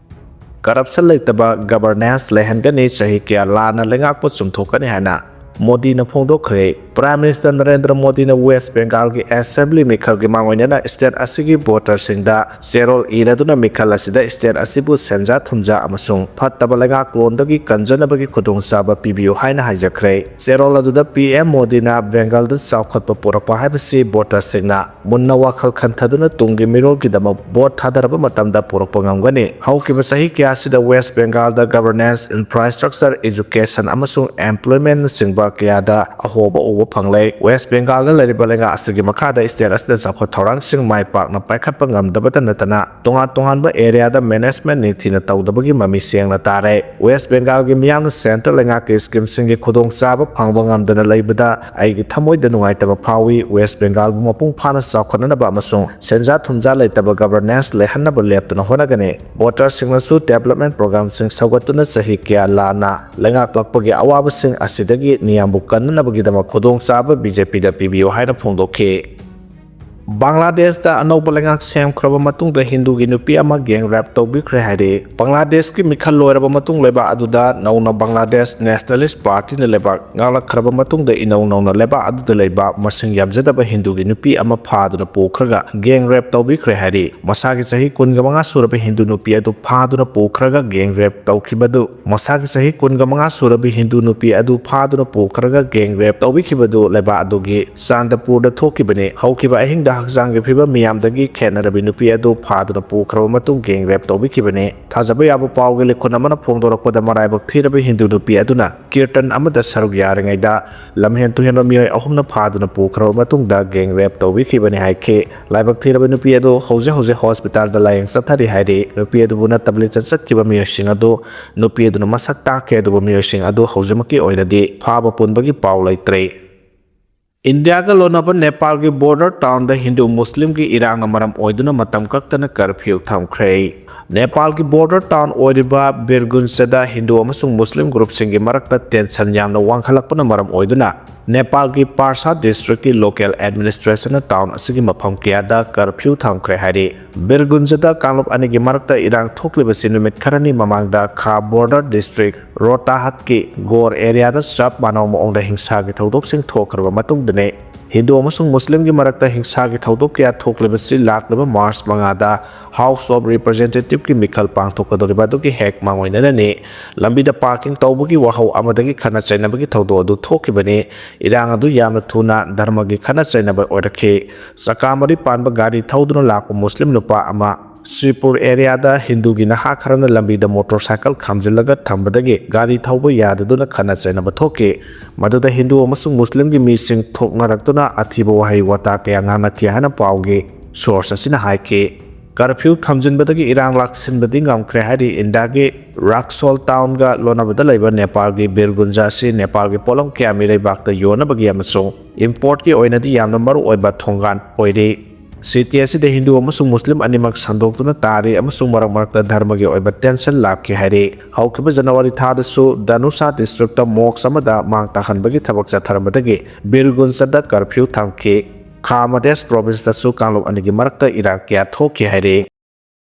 Corruption ꯂꯩꯇꯕ governance ꯂꯩꯍꯟꯒꯅꯤ, ꯆꯍꯤ ꯀꯌꯥ ꯂꯥꯟꯅ ꯂꯩꯉꯥꯛꯄ ꯆꯨꯝꯊꯣꯛꯀꯅꯤ ꯍꯥꯏꯅ ꯃꯣꯗꯤꯅ ꯐꯣꯡꯗꯣꯛꯈ꯭ꯔꯦ꯫ Prime Minister ꯅꯔꯦꯟꯗ꯭ꯔ ꯃꯣꯗꯤꯅ ꯋꯦꯁ ꯕꯦꯡꯒꯥꯜꯒꯤ ꯑꯦꯁꯦꯝꯕ꯭ꯂꯤ ꯃꯤꯈꯜꯒꯤ ꯃꯥꯡꯑꯣꯏꯅꯅ ꯁ꯭ꯇꯦꯠ ꯑꯁꯤꯒꯤ ꯚꯣꯇꯔꯁꯤꯡꯗ ꯆꯦꯔꯣꯜ ꯏꯔꯗꯨꯅ ꯃꯤꯈꯜ ꯑꯁꯤꯗ ꯁ꯭ꯇꯦꯠ ꯑꯁꯤꯕꯨ ꯁꯦꯟꯖꯥ ꯊꯨꯝꯖꯥ ꯑꯃꯁꯨꯡ ꯐꯠꯇꯕ ꯂꯩꯉꯥꯛꯂꯣꯟꯗꯒꯤ ꯀꯟꯖꯅꯕꯒꯤ ꯈꯨꯗꯣꯡꯆꯥꯕ ꯄꯤꯕꯤꯌꯨ ꯍꯥꯏꯅ ꯍꯥꯏꯖꯈ꯭ꯔꯦ꯫ ꯆꯦꯔꯣꯜ ꯑꯗꯨꯗ ꯄꯤ ꯑꯦꯝ ꯃꯣꯗꯤꯅ ꯕꯦꯡꯒꯥꯜꯗ ꯆꯥꯎꯈꯠꯄ ꯄꯨꯔꯛꯄ ꯍꯥꯏꯕꯁꯤ ꯚꯣꯇꯔꯁꯤꯡꯅ ꯃꯨꯟꯅ ꯋꯥꯈꯜ ꯈꯟꯊꯗꯨꯅ ꯇꯨꯡꯒꯤ ꯃꯤꯔꯣꯜꯒꯤꯗꯃꯛ ꯚꯣꯠ ꯊꯥꯗꯔꯕ ꯃꯇꯝꯗ ꯄꯨꯔꯛꯄ ꯉꯝꯒꯅꯤ꯫ ꯍꯧꯈꯤꯕ ꯆꯍꯤ ꯀꯌꯥꯁꯤꯗ ꯋꯦꯁ ꯕꯦꯡꯒꯥꯜꯗ ꯒꯚꯔꯅꯦꯟꯁ, ꯏꯟꯐ꯭ꯔꯥꯁ꯭ꯇ꯭ꯔꯛꯆꯔ, ꯏꯖꯨꯀꯦꯁꯟ ꯑꯃꯁꯨꯡ ꯑꯦꯝꯄ꯭ꯂꯣꯏꯃꯦꯟꯠꯅꯆꯤꯡꯕ ꯀꯌꯥꯗ ꯑꯍꯣꯕ ꯎꯕ ꯐꯪꯂꯦ꯫ ꯋꯦꯁ ꯕꯦꯡꯒꯥꯜꯗ ꯂꯩꯔꯤꯕ ꯂꯩꯉꯥꯛ ꯑꯁꯤꯒꯤ ꯃꯈꯥꯗ ꯁ꯭ꯇꯦꯠ ꯑꯁꯤꯗ ꯆꯥꯎꯈꯠ ꯊꯧꯔꯥꯡꯁꯤꯡ ꯃꯥꯏ ꯄꯥꯛꯅ ꯄꯥꯏꯈꯠꯄ ꯉꯝꯗꯕꯇ ꯅꯠꯇꯅ, ꯇꯣꯉꯥꯟ ꯇꯣꯉꯥꯟꯕ ꯑꯦꯔꯤꯌꯥꯗ ꯃꯦꯅꯦꯖꯃꯦꯟꯠ ꯅꯤꯡꯊꯤꯅ ꯇꯧꯗꯕꯒꯤ ꯃꯃꯤ ꯁꯦꯡꯅ ꯇꯥꯔꯦ꯫ ꯋꯦꯁ ꯕꯦꯡꯒꯥꯜꯒꯤ ꯃꯤꯌꯥꯝꯅ ꯁꯦꯟꯇ꯭ꯔꯦꯜ ꯂꯩꯉꯥꯛꯀꯤ ꯁ꯭ꯀꯤꯝꯁꯤꯡꯒꯤ ꯈꯨꯗꯣꯡꯆꯥꯕ ꯐꯪꯕ ꯉꯝꯗꯅ ꯂꯩꯕꯗ ꯑꯩꯒꯤ ꯊꯃꯣꯏꯗ ꯅꯨꯡꯉꯥꯏꯇꯕ ꯐꯥꯎꯏ꯫ ꯋꯦꯁ ꯕꯦꯡꯒꯥꯜꯕꯨ ꯃꯄꯨꯡ ꯐꯥꯅ ꯆꯥꯎꯈꯠꯅꯅꯕ ꯑꯃꯁꯨꯡ ꯁꯦꯟꯖꯥ ꯊꯨꯝꯖꯥ ꯂꯩꯇꯕ ꯒꯚꯔꯅꯦꯟꯁ ꯂꯩꯍꯟꯅꯕ ꯂꯦꯞꯇꯅ ꯍꯣꯠꯅꯒꯅꯤ꯫ ꯚꯣꯇꯔꯁꯤꯡꯅꯁꯨ ꯗꯦꯕꯂꯞꯃꯦꯟꯠ ꯄ꯭ꯔꯣꯒ꯭ꯔꯥꯝꯁꯤꯡ ꯁꯧꯒꯠꯇꯨꯅ ꯆꯍꯤ ꯀꯌꯥ ꯂꯥꯟꯅ ꯂꯩꯉꯥꯛꯂꯛꯄꯒꯤ ꯑꯋꯥꯕꯁꯤꯡ ꯑꯁꯤꯗꯒꯤ ꯅꯤꯌꯥꯝꯕꯨ ꯀꯟꯅꯅꯕꯒꯤꯗꯃꯛ ꯈꯨꯗꯣꯡꯆꯥꯕ ꯕꯤ ꯖꯦ ꯄꯤꯗ ꯄꯤꯕꯤꯌꯨ ꯍꯥꯏꯅ ꯐꯣꯡꯗꯣꯛꯈꯤ꯫ ꯕꯪꯒ꯭ꯂꯥꯗꯦꯁꯇ ꯑꯅꯧꯕ ꯂꯩꯉꯥꯛ ꯁꯦꯝꯈ꯭ꯔꯕ ꯃꯇꯨꯡꯗ ꯍꯤꯟꯗꯨꯒꯤ ꯅꯨꯄꯤ ꯑꯃ ꯒꯦꯡ ꯔꯦꯞ ꯇꯧꯕꯤꯈ꯭ꯔꯦ ꯍꯥꯏꯔꯤ꯫ ꯕꯪꯒ꯭ꯂꯥꯗꯦꯁꯀꯤ ꯃꯤꯈꯜ ꯂꯣꯏꯔꯕ ꯃꯇꯨꯡ ꯂꯩꯕꯥꯛ ꯑꯗꯨꯗ ꯅꯧꯅ ꯕꯪꯒ꯭ꯂꯥꯗꯦꯁ ꯅꯦꯁꯅꯦꯂꯤꯁ ꯄꯥꯔꯇꯤꯅ ꯂꯩꯕꯥꯛ ꯉꯥꯛꯂꯛꯈ꯭ꯔꯕ ꯃꯇꯨꯡꯗ ꯏꯅꯧ ꯅꯧꯅ ꯂꯩꯕꯥꯛ ꯑꯗꯨꯗ ꯂꯩꯕ ꯃꯁꯤꯡ ꯌꯥꯝꯖꯗꯕ ꯍꯤꯟꯗꯨꯒꯤ ꯅꯨꯄꯤ ꯑꯃ ꯐꯥꯗꯨꯅ ꯄꯨꯈ꯭ꯔꯒ ꯒꯦꯡ ꯔꯦꯞ ꯇꯧꯕꯤꯈ꯭ꯔꯦ ꯍꯥꯏꯔꯤ꯫ ꯃꯁꯥꯒꯤ ꯆꯍꯤ ꯀꯨꯟꯒ ꯃꯉꯥ ꯁꯨꯔꯕ ꯍꯤꯟꯗꯨ ꯅꯨꯄꯤ ꯑꯗꯨ ꯐꯥꯗꯨꯅ ꯄꯨꯈ꯭ꯔꯒ ꯒꯦꯡ ꯔꯦꯞ ꯇꯧꯈꯤꯕꯗꯨ ꯃꯁꯥꯒꯤ ꯆꯍꯤ ꯀꯨꯟꯒ ꯃꯉꯥ ꯁꯨꯔꯕꯤ ꯍꯤꯟꯗꯨ ꯅꯨꯄꯤ ꯑꯗꯨ ꯐꯥꯗꯨꯅ ꯄꯨꯈ꯭ꯔꯒ ꯒꯦꯡ ꯔꯦꯞ ꯇꯧꯕꯤꯈꯤꯕꯗꯨ ꯂꯩꯕꯥꯛ ꯑꯗꯨꯒꯤ ꯆꯥꯟꯗꯄꯨꯔꯗ ꯊꯣꯛꯈꯤꯕꯅꯤ꯫ ꯍꯧꯈꯤꯕ ꯑꯍꯤꯡꯗ ꯍꯛꯆꯥꯡꯒꯤ ꯐꯤꯕꯝ ꯃꯤꯌꯥꯝꯗꯒꯤ ꯈꯦꯠꯅꯔꯕꯤ ꯅꯨꯄꯤ ꯑꯗꯨ ꯐꯥꯗꯨꯅ ꯄꯨꯈ꯭ꯔꯕ ꯃꯇꯨꯡ ꯒꯦꯡ ꯔꯦꯞ ꯇꯧꯕꯤꯈꯤꯕꯅꯤ꯫ ꯊꯥꯖꯕ ꯌꯥꯕ ꯄꯥꯎꯒꯤ ꯂꯤꯈꯨꯟ ꯑꯃꯅ ꯐꯣꯡꯗꯣꯔꯛꯄꯗ, ꯃꯔꯥꯏꯕꯛ ꯊꯤꯔꯕ ꯍꯤꯟꯗꯨ ꯅꯨꯄꯤ ꯑꯗꯨꯅ ꯀꯤꯔꯇꯟ ꯑꯃꯗ ꯁꯔꯨꯛ ꯌꯥꯔꯤꯉꯩꯗ ꯂꯝꯍꯦꯟ ꯇꯨꯍꯦꯟꯕ ꯃꯤꯑꯣꯏ ꯑꯍꯨꯝꯅ ꯐꯥꯗꯨꯅ ꯄꯨꯈ꯭ꯔꯕ ꯃꯇꯨꯡꯗ ꯒꯦꯡ ꯔꯦꯞ ꯇꯧꯕꯤꯈꯤꯕꯅꯤ ꯍꯥꯏꯈꯤ꯫ ꯂꯥꯏꯕꯛ ꯊꯤꯔꯕ ꯅꯨꯄꯤ ꯑꯗꯨ ꯍꯧꯖꯤꯛ ꯍꯧꯖꯤꯛ ꯍꯣꯁꯄꯤꯇꯥꯜꯗ ꯂꯥꯌꯦꯡ ꯆꯠꯊꯔꯤ ꯍꯥꯏꯔꯤ꯫ ꯅꯨꯄꯤ ꯑꯗꯨꯕꯨ ꯅꯠꯇꯕ ꯂꯤꯆꯠ ꯆꯠꯈꯤꯕ ꯃꯤꯑꯣꯏꯁꯤꯡ ꯑꯗꯨ ꯅꯨꯄꯤ ꯑꯗꯨꯅ ꯃꯁꯛ ꯇꯥꯛꯈꯤ, ꯑꯗꯨꯕꯨ ꯃꯤꯑꯣꯏꯁꯤꯡ ꯑꯗꯨ ꯍꯧꯖꯤꯛꯃꯛꯀꯤ ꯑꯣꯏꯅꯗꯤ ꯐꯥꯕ ꯄꯨꯟꯕꯒꯤ ꯄꯥꯎ ꯂꯩꯇ꯭ꯔꯦ꯫ ꯏꯟꯗꯤꯌꯥꯒ ꯂꯣꯟꯅꯕ ꯅꯦꯄꯥꯜꯒꯤ ꯕꯣꯔꯗꯔ ꯇꯥꯎꯟꯗ ꯍꯤꯟꯗꯨ ꯃꯨꯁꯂꯤꯝꯒꯤ ꯏꯔꯥꯡꯅ ꯃꯔꯝ ꯑꯣꯏꯗꯨꯅ ꯃꯇꯝ ꯀꯛꯇꯅ ꯀꯔꯐ꯭ꯌꯨ ꯊꯝꯈ꯭ꯔꯦ꯫ ꯅꯦꯄꯥꯜꯒꯤ ꯕꯣꯔꯗꯔ ꯇꯥꯎꯟ ꯑꯣꯏꯔꯤꯕ ꯕꯤꯔꯒꯨꯟꯁꯗ ꯍꯤꯟꯗꯨ ꯑꯃꯁꯨꯡ ꯃꯨꯁꯂꯤꯝ ꯒ꯭ꯔꯨꯞꯁꯤꯡꯒꯤ ꯃꯔꯛꯇ ꯇꯦꯟꯁꯟ ꯌꯥꯝꯅ ꯋꯥꯡꯈꯠꯂꯛꯄꯅ ꯃꯔꯝ ꯑꯣꯏꯗꯨꯅ ꯅꯦꯄꯥꯜꯒꯤ ꯄꯥꯔꯁꯥ ꯗꯤꯁꯇ꯭ꯔꯤꯛꯀꯤ ꯂꯣꯀꯦꯜ ꯑꯦꯗꯃꯤꯅꯤꯁꯇ꯭ꯔꯦꯁꯟꯅ ꯇꯥꯎꯟ ꯑꯁꯤꯒꯤ ꯃꯐꯝ ꯀꯌꯥꯗ ꯀꯔꯐ꯭ꯌꯨ ꯊꯝꯈ꯭ꯔꯦ ꯍꯥꯏꯔꯤ꯫ ꯕꯤꯔꯒꯨꯟꯖꯗ ꯀꯥꯡꯂꯨꯞ ꯑꯅꯤꯒꯤ ꯃꯔꯛꯇ ꯏꯔꯥꯡ ꯊꯣꯛꯂꯤꯕꯁꯤ ꯅꯨꯃꯤꯠ ꯈꯔꯅꯤ ꯃꯃꯥꯡꯗ ꯈꯥ ꯕꯣꯔꯗꯔ ꯗꯤꯁꯇ꯭ꯔꯤꯛ ꯔꯣꯇꯥꯍꯠꯀꯤ ꯒꯣꯔ ꯑꯦꯔꯤꯌꯥꯗ ꯆꯞ ꯃꯥꯟꯅꯕ ꯃꯑꯣꯡꯗ ꯍꯤꯡꯁꯥꯒꯤ ꯊꯧꯗꯣꯛꯁꯤꯡ ꯊꯣꯛꯈ꯭ꯔꯕ ꯃꯇꯨꯡꯗꯅꯤ꯫ ꯍꯤꯟꯗꯨ ꯑꯃꯁꯨꯡ ꯃꯨꯁꯂꯤꯝꯒꯤ ꯃꯔꯛꯇ ꯍꯤꯡꯁꯥꯒꯤ ꯊꯧꯗꯣꯛ ꯀꯌꯥ ꯊꯣꯛꯂꯤꯕꯁꯤ ꯂꯥꯛꯂꯤꯕ ꯃꯥꯔꯆ ꯃꯉꯥꯗ ꯍꯥꯎꯁ ꯑꯣꯐ ꯔꯤꯄ꯭ꯔꯖꯦꯟꯇꯦꯇꯤꯚꯀꯤ ꯃꯤꯈꯜ ꯄꯥꯡꯊꯣꯛꯀꯗꯧꯔꯤꯕ ꯑꯗꯨꯒꯤ ꯍꯦꯛ ꯃꯥꯡꯑꯣꯏꯅꯅꯅꯤ꯫ ꯂꯝꯕꯤꯗ ꯄꯥꯔꯀꯤꯡ ꯇꯧꯕꯒꯤ ꯋꯥꯍꯧ ꯑꯃꯗꯒꯤ ꯈꯠꯅ ꯆꯩꯅꯕꯒꯤ ꯊꯧꯗꯣꯛ ꯑꯗꯨ ꯊꯣꯛꯈꯤꯕꯅꯤ꯫ ꯏꯔꯥꯡ ꯑꯗꯨ ꯌꯥꯝꯅ ꯊꯨꯅ ꯙꯔꯃꯒꯤ ꯈꯠꯅ ꯆꯩꯅꯕ ꯑꯣꯏꯔꯛꯈꯤ꯫ ꯆꯀꯥ ꯃꯔꯤ ꯄꯥꯟꯕ ꯒꯥꯔꯤ ꯊꯧꯗꯨꯅ ꯂꯥꯛꯄ ꯃꯨꯁꯂꯤꯝ ꯅꯨꯄꯥ ꯑꯃ ꯁ꯭ꯔꯤꯄꯨꯔ ꯑꯦꯔꯤꯌꯥꯗ ꯍꯤꯟꯗꯨꯒꯤ ꯅꯍꯥ ꯈꯔꯅ ꯂꯝꯕꯤꯗ ꯃꯣꯇꯣꯔ ꯁꯥꯏꯀꯜ ꯈꯥꯝꯖꯤꯜꯂꯒ ꯊꯝꯕꯗꯒꯤ ꯒꯥꯔꯤ ꯊꯧꯕ ꯌꯥꯗꯗꯨꯅ ꯈꯠꯅ ꯆꯩꯅꯕ ꯊꯣꯛꯈꯤ꯫ ꯃꯗꯨꯗ ꯍꯤꯟꯗꯨ ꯑꯃꯁꯨꯡ ꯃꯨꯁꯂꯤꯝꯒꯤ ꯃꯤꯁꯤꯡ ꯊꯣꯛꯅꯔꯛꯇꯨꯅ ꯑꯊꯤꯕ ꯋꯥꯍꯩ ꯋꯥꯇꯥ ꯀꯌꯥ ꯉꯥꯡꯅꯈꯤ ꯍꯥꯏꯅ ꯄꯥꯎꯒꯤ ꯁꯣꯔꯁ ꯑꯁꯤꯅ ꯍꯥꯏꯈꯤ꯫ ꯀꯔꯐ꯭ꯌꯨ ꯊꯝꯖꯤꯟꯕꯗꯒꯤ ꯏꯔꯥꯡ ꯂꯥꯛꯁꯤꯟꯕꯗꯤ ꯉꯝꯈ꯭ꯔꯦ ꯍꯥꯏꯔꯤ꯫ ꯏꯟꯗꯤꯌꯥꯒꯤ ꯔꯥꯛꯁꯣꯜ ꯇꯥꯎꯟꯒ ꯂꯣꯟꯅꯕꯗ ꯂꯩꯕ ꯅꯦꯄꯥꯜꯒꯤ ꯕꯤꯔꯒꯨꯟꯖꯥ ꯑꯁꯤ ꯅꯦꯄꯥꯜꯒꯤ ꯄꯣꯠꯂꯝ ꯀꯌꯥ ꯃꯤꯔꯩꯕꯥꯛꯇ ꯌꯣꯟꯅꯕꯒꯤ ꯑꯃꯁꯨꯡ ꯏꯝꯄꯣꯔꯠꯀꯤ ꯑꯣꯏꯅꯗꯤ ꯌꯥꯝꯅ ꯃꯔꯨ ꯑꯣꯏꯕ ꯊꯣꯡꯒꯥꯟ ꯑꯣꯏꯔꯤ꯫ ꯁꯤꯇꯤ ꯑꯁꯤꯗ ꯍꯤꯟꯗꯨ ꯑꯃꯁꯨꯡ ꯃꯨꯁꯂꯤꯝ ꯑꯅꯤꯃꯛ ꯁꯟꯗꯣꯛꯇꯨꯅ ꯇꯥꯔꯤ ꯑꯃꯁꯨꯡ ꯃꯔꯛ ꯃꯔꯛꯇ ꯙꯔꯃꯒꯤ ꯑꯣꯏꯕ ꯇꯦꯟꯁꯟ ꯂꯥꯛꯈꯤ ꯍꯥꯏꯔꯤ꯫ ꯍꯧꯈꯤꯕ ꯖꯅꯋꯥꯔꯤ ꯊꯥꯗꯁꯨ ꯗꯅꯨꯁꯥ ꯗꯤꯁꯇ꯭ꯔꯤꯛꯇ ꯃꯣꯛꯁ ꯑꯃꯗ ꯃꯥꯡ ꯇꯥꯍꯟꯕꯒꯤ ꯊꯕꯛ ꯆꯠꯊꯔꯝꯕꯗꯒꯤ ꯕꯤꯔꯒꯨꯟꯖꯗ ꯀꯔꯐ꯭ꯌꯨ ꯊꯝꯈꯤ꯫ ꯈꯥ ꯃꯙ꯭ꯌ ꯄ꯭ꯔꯣꯚꯤꯟꯁꯇꯁꯨ ꯀꯥꯡꯂꯨꯞ ꯑꯅꯤꯒꯤ ꯃꯔꯛꯇ ꯏꯔꯥꯡ ꯀꯌꯥ ꯊꯣꯛꯈꯤ ꯍꯥꯏꯔꯤ꯫